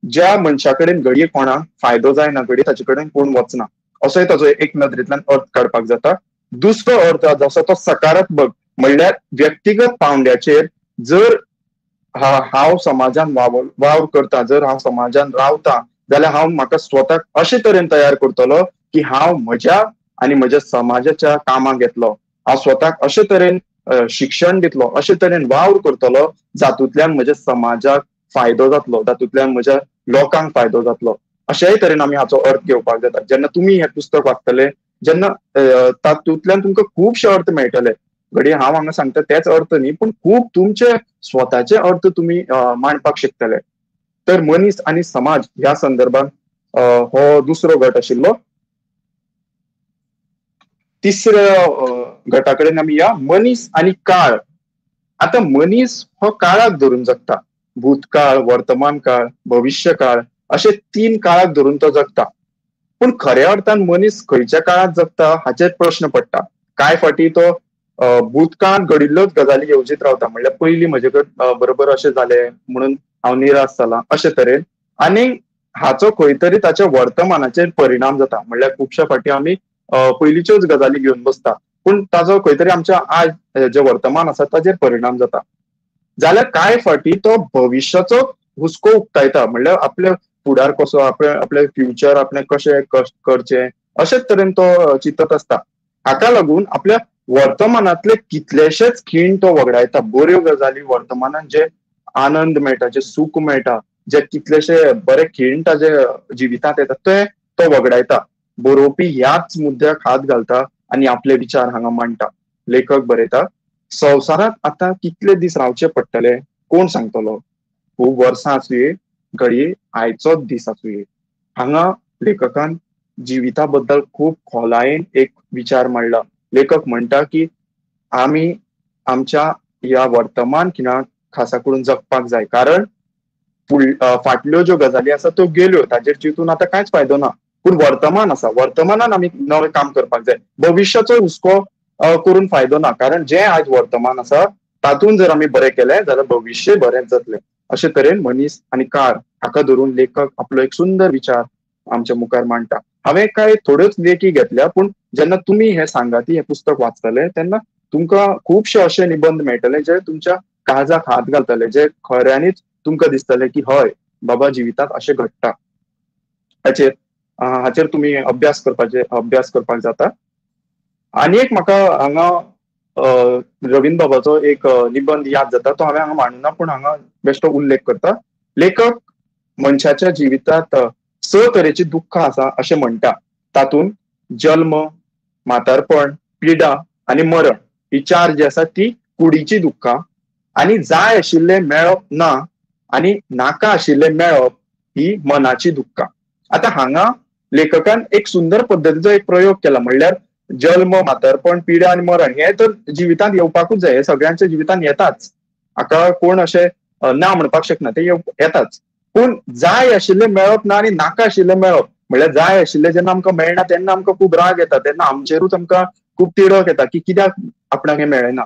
ज्या मनशा कडेन घडये कोणाक फायदो जायना, घडये ताचे कडेन कोण वचना, असोय ताचो एक नदरेंतल्यान अर्थ काडपाक जाता. दुसरो अर्थ जो आसा तो सकारात्मक, म्हणल्यार व्यक्तिगत पावंड्याचेर जर हांव समाजान वावर करता, जर हांव समाजान रावता जाल्यार हांव म्हाका स्वताक अशे तरेन तयार करतलो की हांव म्हज्या आनी म्हज्या समाजाच्या कामाक येतलो. हांव स्वताक अशे तरेन शिक्षण दितलो, अशे तरेन वावर करतलो जातूंतल्यान म्हज्या समाजाक फायदो जातलो, जातूंतल्यान म्हज्या लोकांक फायदो जातलो. अशेय तरेन आमी हाचो अर्थ घेवपाक जाता. जेन्ना तुमी हें पुस्तक वाचतले जेन्ना तातूंतल्यान तुमकां खुबशे अर्थ मेळटले. घडये हांव हांगा सांगता तेच अर्थ न्ही, पूण खूब तुमचे स्वताचे अर्थ तुमी मांडपाक शकतले. तर मनीस आनी समाज ह्या संदर्भात हो दुसरो गट आशिल्लो. तिसऱ्या गटा कडेन आमी या, मनीस आनी काळ. आतां मनीस हो काळाक धरून जगता. भूतकाळ, वर्तमान काळ, भविश्य काळ अशे तीन काळाक धरून तो जगता. पूण खऱ्या अर्थान मनीस खंयच्या काळांत जगता हाचेर प्रश्न पडटा. कांय फावटी तो भूतकाळांत घडिल्ल्योच गजाली येवजीत रावता, म्हणल्यार पयलीं म्हजे कडेन बरोबर अशें जालें म्हणून हांव निराश जाला अशे तरेन, आनी हाचो खंय तरी ताच्या वर्तमानाचेर परिणाम जाता. म्हणल्यार खुबश्या फावटी आमी पयलींच्योच गजाली घेवन बसता, पूण ताचो खंय तरी आमच्या आज जे वर्तमान आसा ताचेर परिणाम जाता. जाल्यार कांय फावटी तो भविश्याचो हुस्को उक्तायता, म्हणल्यार आपल्या फुडार कसो, आपले फ्युचर आपणें कशें करचें अशेच तरेन तो चिंतत आसता. हाका लागून आपल्या वर्तमानांतले कितलेशेच खीण तो वगडायता. बऱ्यो गजाली वर्तमानान जे आनंद मेळटा, जे सूख मेळटा, जे कितलेशे बरे खीण ताजे जिवितांत येता ते तो वगडायता. बरोवपी ह्याच मुद्द्याक हात घालता आनी आपले विचार हांगा मांडटा. लेखक बरयता, संवसारांत आतां कितले दीस रावचे पडटले कोण सांगतलो, खूब वर्सां आसुये, घडये आयचोच दीस आसुये. हांगा लेखकान जिविता बद्दल खूब खोलायेन एक विचार मांडला. लेखक म्हणटा की आमी आमच्या ह्या वर्तमान खिणाक खासा करून जगपाक जाय, कारण फाटल्यो ज्यो गजाली आसा त्यो गेल्यो, ताचेर चिंतून आतां कांयच फायदो ना. पूण वर्तमान आसा, वर्तमानान आमी नवें काम करपाक जाय. भविश्याचो हुस्को करून फायदो ना, कारण जें आयज वर्तमान आसा तातूंत जर आमी बरें केलें जाल्यार भविश्य बरें जातलें. अशे तरेन मनीस आनी काळ हाका धरून लेखक आपलो एक सुंदर विचार आमच्या मुखार मांडटा. हांवें कांय थोड्योच लेखी घेतल्या, पूण जेन्ना तुमी हें सांगाती हें पुस्तक वाचतले तेन्ना तुमकां खुबशे अशे निबंद मेळटले जे तुमच्या काळजाक हात घालतले, जे खऱ्यांनीच तुमकां दिसतले की हय बाबा जिवितांत अशें घडटा. हाचेर तुमी अभ्यास करपाक जाता. आनी एक म्हाका हांगा रवीन्द्र बाबाचो एक निबंद याद जाता, तो हांवें हांगा मांडूना पूण हांगा बेश्टो उल्लेख करता. लेखक मनशाच्या जिवितांत 6 तरेची दुख्खां आसा अशें म्हणटा. तातूंत जल्म, म्हातारपण, पिडा आनी मरण ही 4 जी आसा ती कुडीची दुख्खां, आनी जाय आशिल्लें मेळप ना आनी नाका आशिल्लें मेळप ही मनाची दुख्खां. आतां हांगा लेखकान एक सुंदर पद्दतीचो एक प्रयोग केला, म्हणल्यार जल्म, म्हातारपण, पिडा आनी मरण हे तर जिवितांत येवपाकूच जाय, हे सगळ्यांच्या जिवितांत येताच, हाका कोण अशें ना म्हणपाक शकना, ते येताच. पूण जाय आशिल्लें मेळप ना आनी नाका आशिल्लें मेळप म्हणल्यार जाय आशिल्लें जेन्ना आमकां मेळना तेन्ना आमकां खूब राग येता, तेन्ना आमचेरूच आमकां खूब तिडक येता की कित्याक आपणाक हें मेळना.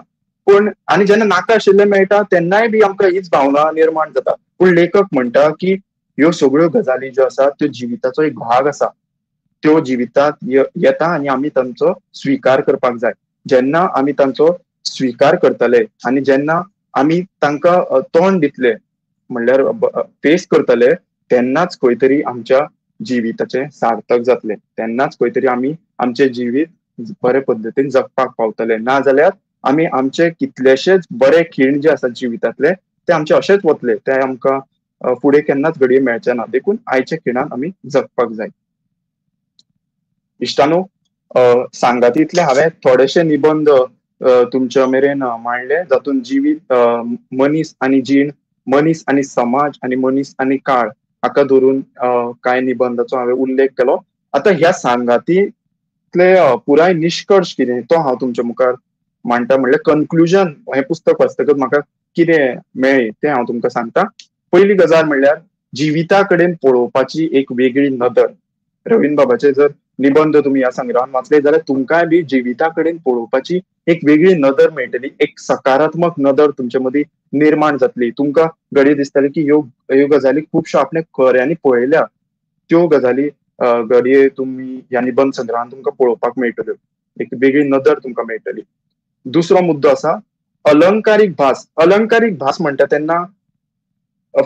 पूण आनी जेन्ना नाका आशिल्लें मेळटा तेन्नाय बी आमकां हीच भावना निर्माण जाता. पूण लेखक म्हणटा की ह्यो सगळ्यो गजाली ज्यो आसा त्यो जिविताचो एक भाग आसा, त्यो जिवितांत येता आनी आमी तांचो स्विकार करपाक जाय. जेन्ना आमी तांचो स्विकार करतले आनी जेन्ना आमी तांकां तोंड दितले म्हणल्यार फेस करतले तेन्नाच खंय तरी आमच्या जिविताचें सार्थक जातलें, तेन्नाच खंय तरी आमी आमचें जिवीत बरे पद्दतीन जगपाक पावतले. ना जाल्यार आमी आमचे कितलेशेच बरे खीण जे आसा जिवितांतले ते आमचे अशेच वतले, ते आमकां फुडें केन्नाच घडये मेळचे ना. देखून आयच्या खिणान आमी जगपाक जाय. इश्टानो, सांगातींतले हांवें थोडेशे निबंद तुमच्या मेरेन मांडले, जातूंत जिवीत, मनीस आनी जीण, मनीस आनी समाज आनी मनीस आनी काळ हाका धरून कांय निबंदाचो हांवें उल्लेख केलो. आतां ह्या सांगातींतले पुराय निश्कर्श कितें तो हांव तुमच्या मुखार मांडटा. म्हणल्यार कन्क्लुजन, हें पुस्तक वाचतकच म्हाका कितें मेळ्ळें तें हांव तुमकां सांगता. पयली गजाल म्हणल्यार जिविता कडेन पळोवपाची एक वेगळी नदर. रवीन्द्र बाबाचे जर निबंद तुमी ह्या संग्रहान वाचले जाल्यार तुमकांय बी जिविता कडेन पळोवपाची एक वेगळी नदर मेळटली, एक सकारात्मक नदर तुमचे मदीं निर्माण जातली. तुमकां घडये दिसतलें की ह्यो गजाली खुबश्यो आपणे खऱ्यांनी पळयल्या, त्यो गजाली घडये तुमी ह्या निबंद संग्रहान तुमकां पळोवपाक मेळटल्यो, एक वेगळी नदर तुमकां मेळटली. दुसरो मुद्दो आसा अलंकारीक भास. अलंकारीक भास म्हणटा तेन्ना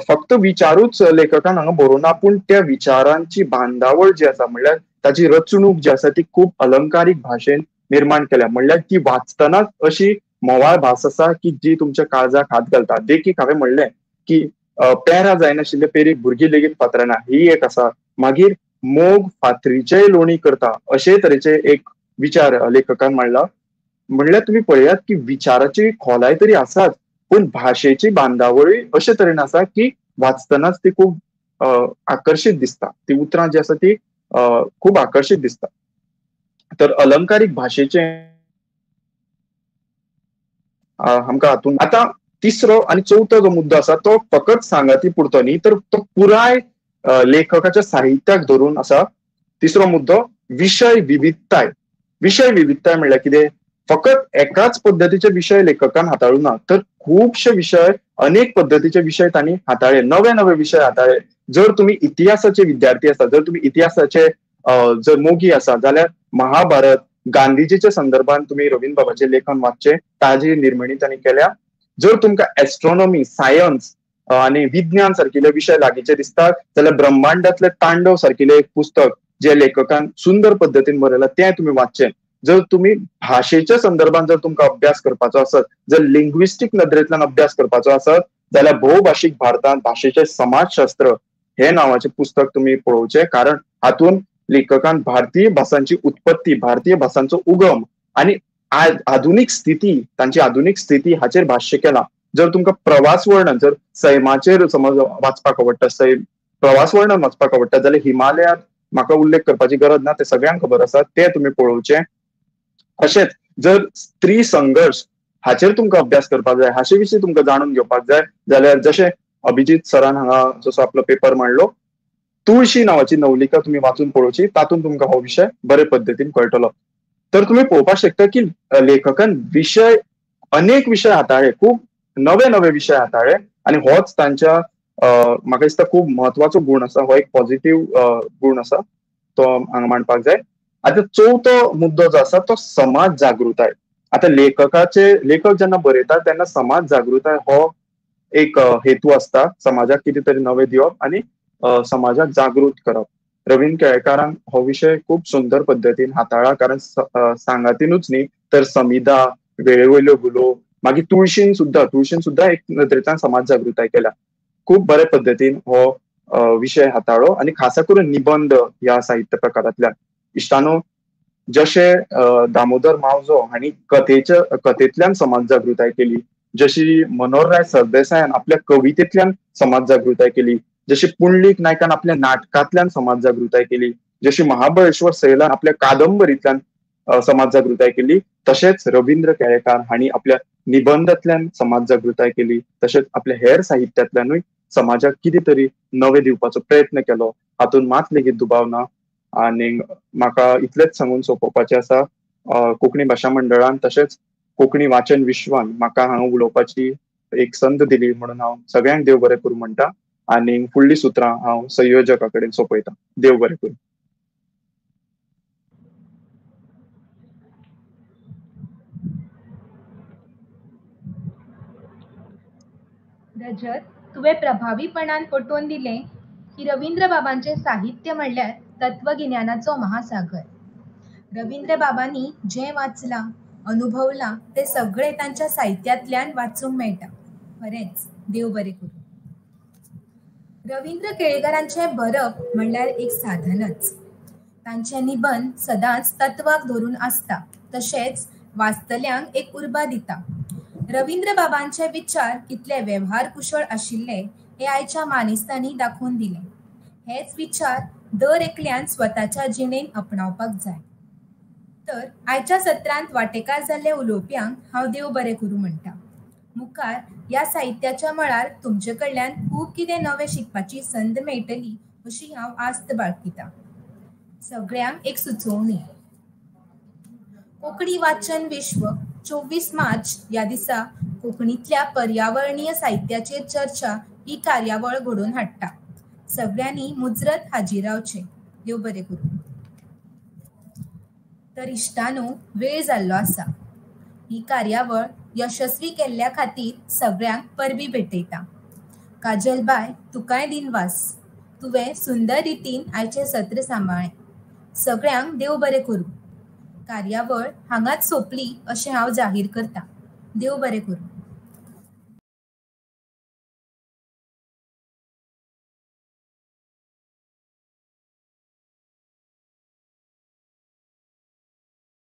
फक्त विचारूच लेखकान हांगा बरोवना, पूण त्या विचारांची बांदावळ जी आसा म्हणल्यार ताची रचणूक जी आसा ती खूब अलंकारीक भाशेन निर्माण केल्या. म्हणल्यार ती वाचतनाच अशी म्होंवाळ भास आसा की जी तुमच्या काळजाक हात घालता. देखीक हांवें म्हणलें की पेरां जायनाशिल्ले पेरीक भुरगीं लेगीत फातरना ही एक आसा. मागीर मोग फातरीचेय लोणी करता अशे तरेचे एक विचार लेखकान मांडला. म्हणल्यार तुमी पळयात की विचाराची खोलाय तरी आसाच, पूण भाशेची बांदावळी अशे तरेन आसा की वाचतनाच ती खूब आकर्शीत दिसता, ती उतरां जी आसा ती खूब आकर्शीत दिसता. तर अलंकारीक भाशेचे आमकां हातून. आतां तिसरो आनी चवथो जो मुद्दो आसा तो फकत सांगाती पुरतो न्ही, तर तो पुराय लेखकाच्या साहित्याक धरून आसा. तिसरो मुद्दो विशय विविधताय. विशय विविधताय म्हणल्यार कितें? फकत एकाच पद्दतीचे विशय लेखकान हाताळूं ना, तर खुबशे विशय, अनेक पद्दतीचे विशय तांणी हाताळ्ळे, नवे नवे विशय हाताळ्ळे. जर तुमी इतिहासाचे विद्यार्थी आसा, जर तुमी इतिहासाचे जर मोगी आसा जाल्यार महाभारत, गांधीजीच्या संदर्भात तुमी रवीन्द्र बाबाचें लेखन वाचचें, ताजी निर्मणी तांणी केल्या. जर तुमकां एस्ट्रॉनॉमी, सायन्स आनी विज्ञान सारकिले विशय लागींचे दिसतात जाल्यार ब्रह्मांडांतले तांडव सारकिले एक पुस्तक जे लेखकान सुंदर पद्दतीन बरयलां तें तुमी वाचचें. जर तुमी भाशेच्या संदर्भात जर तुमकां अभ्यास करपाचो आसत, जर लिंग्विस्टीक नदरेंतल्यान अभ्यास करपाचो आसत जाल्यार भोवभाशीक भारतांत भाशेचें समाजशास्त्र हे नांवाचें पुस्तक तुमी पळोवचें, कारण हातूंत लेखकान भारतीय भासांची उत्पत्ती, भारतीय भासांचो उगम आनी आधुनीक स्थिती, तांची आधुनीक स्थिती हाचेर भाश्य केलां. जर तुमकां प्रवास वर्णन, जर सैमाचेर समज वाचपाक आवडटा, प्रवास वर्णन वाचपाक आवडटा जाल्यार हिमालयांत म्हाका उल्लेख करपाची गरज ना, ते सगळ्यांक खबर आसा, ते तुमी पळोवचें. तशेंच जर स्त्री संघर्श हाचेर तुमकां अभ्यास करपाक जाय, हाचे विशीं तुमकां जाणून घेवपाक जाय जाल्यार जशें अभिजीत सरान हांगा जसो आपलो पेपर मांडलो, तुळशी नांवाची नवलिका तुमी वाचून पळोवची, तातूंत तुमकां हो विशय बरे पद्दतीन कळटलो. तर तुमी पळोवपाक शकता की लेखकान विशय, अनेक विशय हाताळ्ळे, खूब नवे नवे विशय हाताळ्ळे आनी होच तांच्या म्हाका दिसता खूब म्हत्वाचो गूण आसा, हो एक पॉझिटिव्ह गूण आसा, तो हांगा मांडपाक जाय. आतां चवथो मुद्दो जो आसा तो समाज जागृताय. आतां लेखक जेन्ना बरयता तेन्ना समाज जागृताय हो एक हेतू आसता, समाजाक कितें तरी नवें दिवप आनी समाजाक जागृत करप. रवीन्द्र केळेकारान हो विशय खूब सुंदर पद्दतीन हाताळ्ळा, कारण सांगातीनूच न्ही तर समिधा, वेळेवयल्यो घुलो, मागीर तुळशीन सुद्दां एक नदरेंतल्यान समाज जागृताय केल्या. खूब बरे पद्दतीन हो विशय हाताळ्ळो आनी खासा करून निबंद ह्या साहित्य प्रकारांतल्यान. इश्टानो, जशे दामोदर मावजो हांणी कथेंतल्यान समाज जागृताय केली, जशी मनोहरराय सरदेसायान आपल्या कवितेंतल्यान समाज जागृताय केली, जशी पुंडलीक नायकान आपल्या नाटकांतल्यान समाज जागृताय केली, जशी महाबळेश्वर सैलान आपल्या कादंबरींतल्यान समाज जागृताय केली, तशेंच रवींद्र केळेकार हांणी आपल्या निबंदांतल्यान समाज जागृताय केली, तशेंच आपल्या हेर साहित्यांतल्यानूय समाजाक कितें तरी नवें दिवपाचो प्रयत्न केलो, हातूंत मात लेगीत दुबाव ना. आनी म्हाका इतलेंच सांगून सोंपोवपाचें आसा, कोंकणी भाशा मंडळान तशेंच कोंकणी वाचन विश्वान म्हाका हांगा उलोवपाची एक संद दिली म्हणून हांव सगळ्यांक देव बरें करूं म्हणटा आनी फुडलीं सुत्रां हांव संयोजका कडेन सोंपयतां. देव बरें करूं. रजत, तुवें प्रभावीपणान पटोवन दिलें की रवींद्रबाबांचें साहित्य म्हणल्यार तत्वगिन्यानाचो महासागर. रवींद्रबाबांनी जें वाचलां, अनुभवलां तें सगळें तांच्या साहित्यांतल्यान वाचूंक मेळटा. खरेंच देव बरें करूं. रवींद्र केळेकारांचें बरप म्हणल्यार एक साधनच. तांचे निबंद सदांच तत्वाक धरून आसता, तशेंच वाचतल्यांक एक उर्बा दिता. रवींद्रबाबांचे विचार कितले वेव्हार कुशळ आशिल्ले हे आयच्या मानेस्तांनी दाखोवन दिले. हेच विचार दर एकल्यान स्वताच्या जिणेंत आपणावपाक जाय. तर आयच्या सत्रांत वांटेकार जाल्ल्या उलोवप्यांक हांव देव बरें करूं म्हणटा. मुखार ह्या साहित्याच्या मळार तुमचे कडल्यान खूब कितें नवें शिकपाची संद मेळटली अशी हांव आस्त बाळगितां. सगळ्यांक एक सुचोवणी, कोंकणी वाचन विश्व 24 मार्च ह्या दिसा कोंकणींतल्या पर्यावरणीय साहित्याचेर चर्चा ही कार्यावळ घडोवन हाडटा. सगळ्यांनी मुजरत हाजीर रावचें. देव बरें करूं. तर इश्टानो, वेळ जाल्लो आसा. ही कार्यावळ यशस्वी केल्ल्या खातीर सगळ्यांक परबीं भेटयता. काजल बाय, तुकाय दिनवास. तुवें सुंदर रितीन आयचें सत्र सांबाळ्ळें. सगळ्यांक देव बरें करूं. कार्यावळ हांगाच सोंपली अशें हांव जाहीर करतां. देव बरें करूं.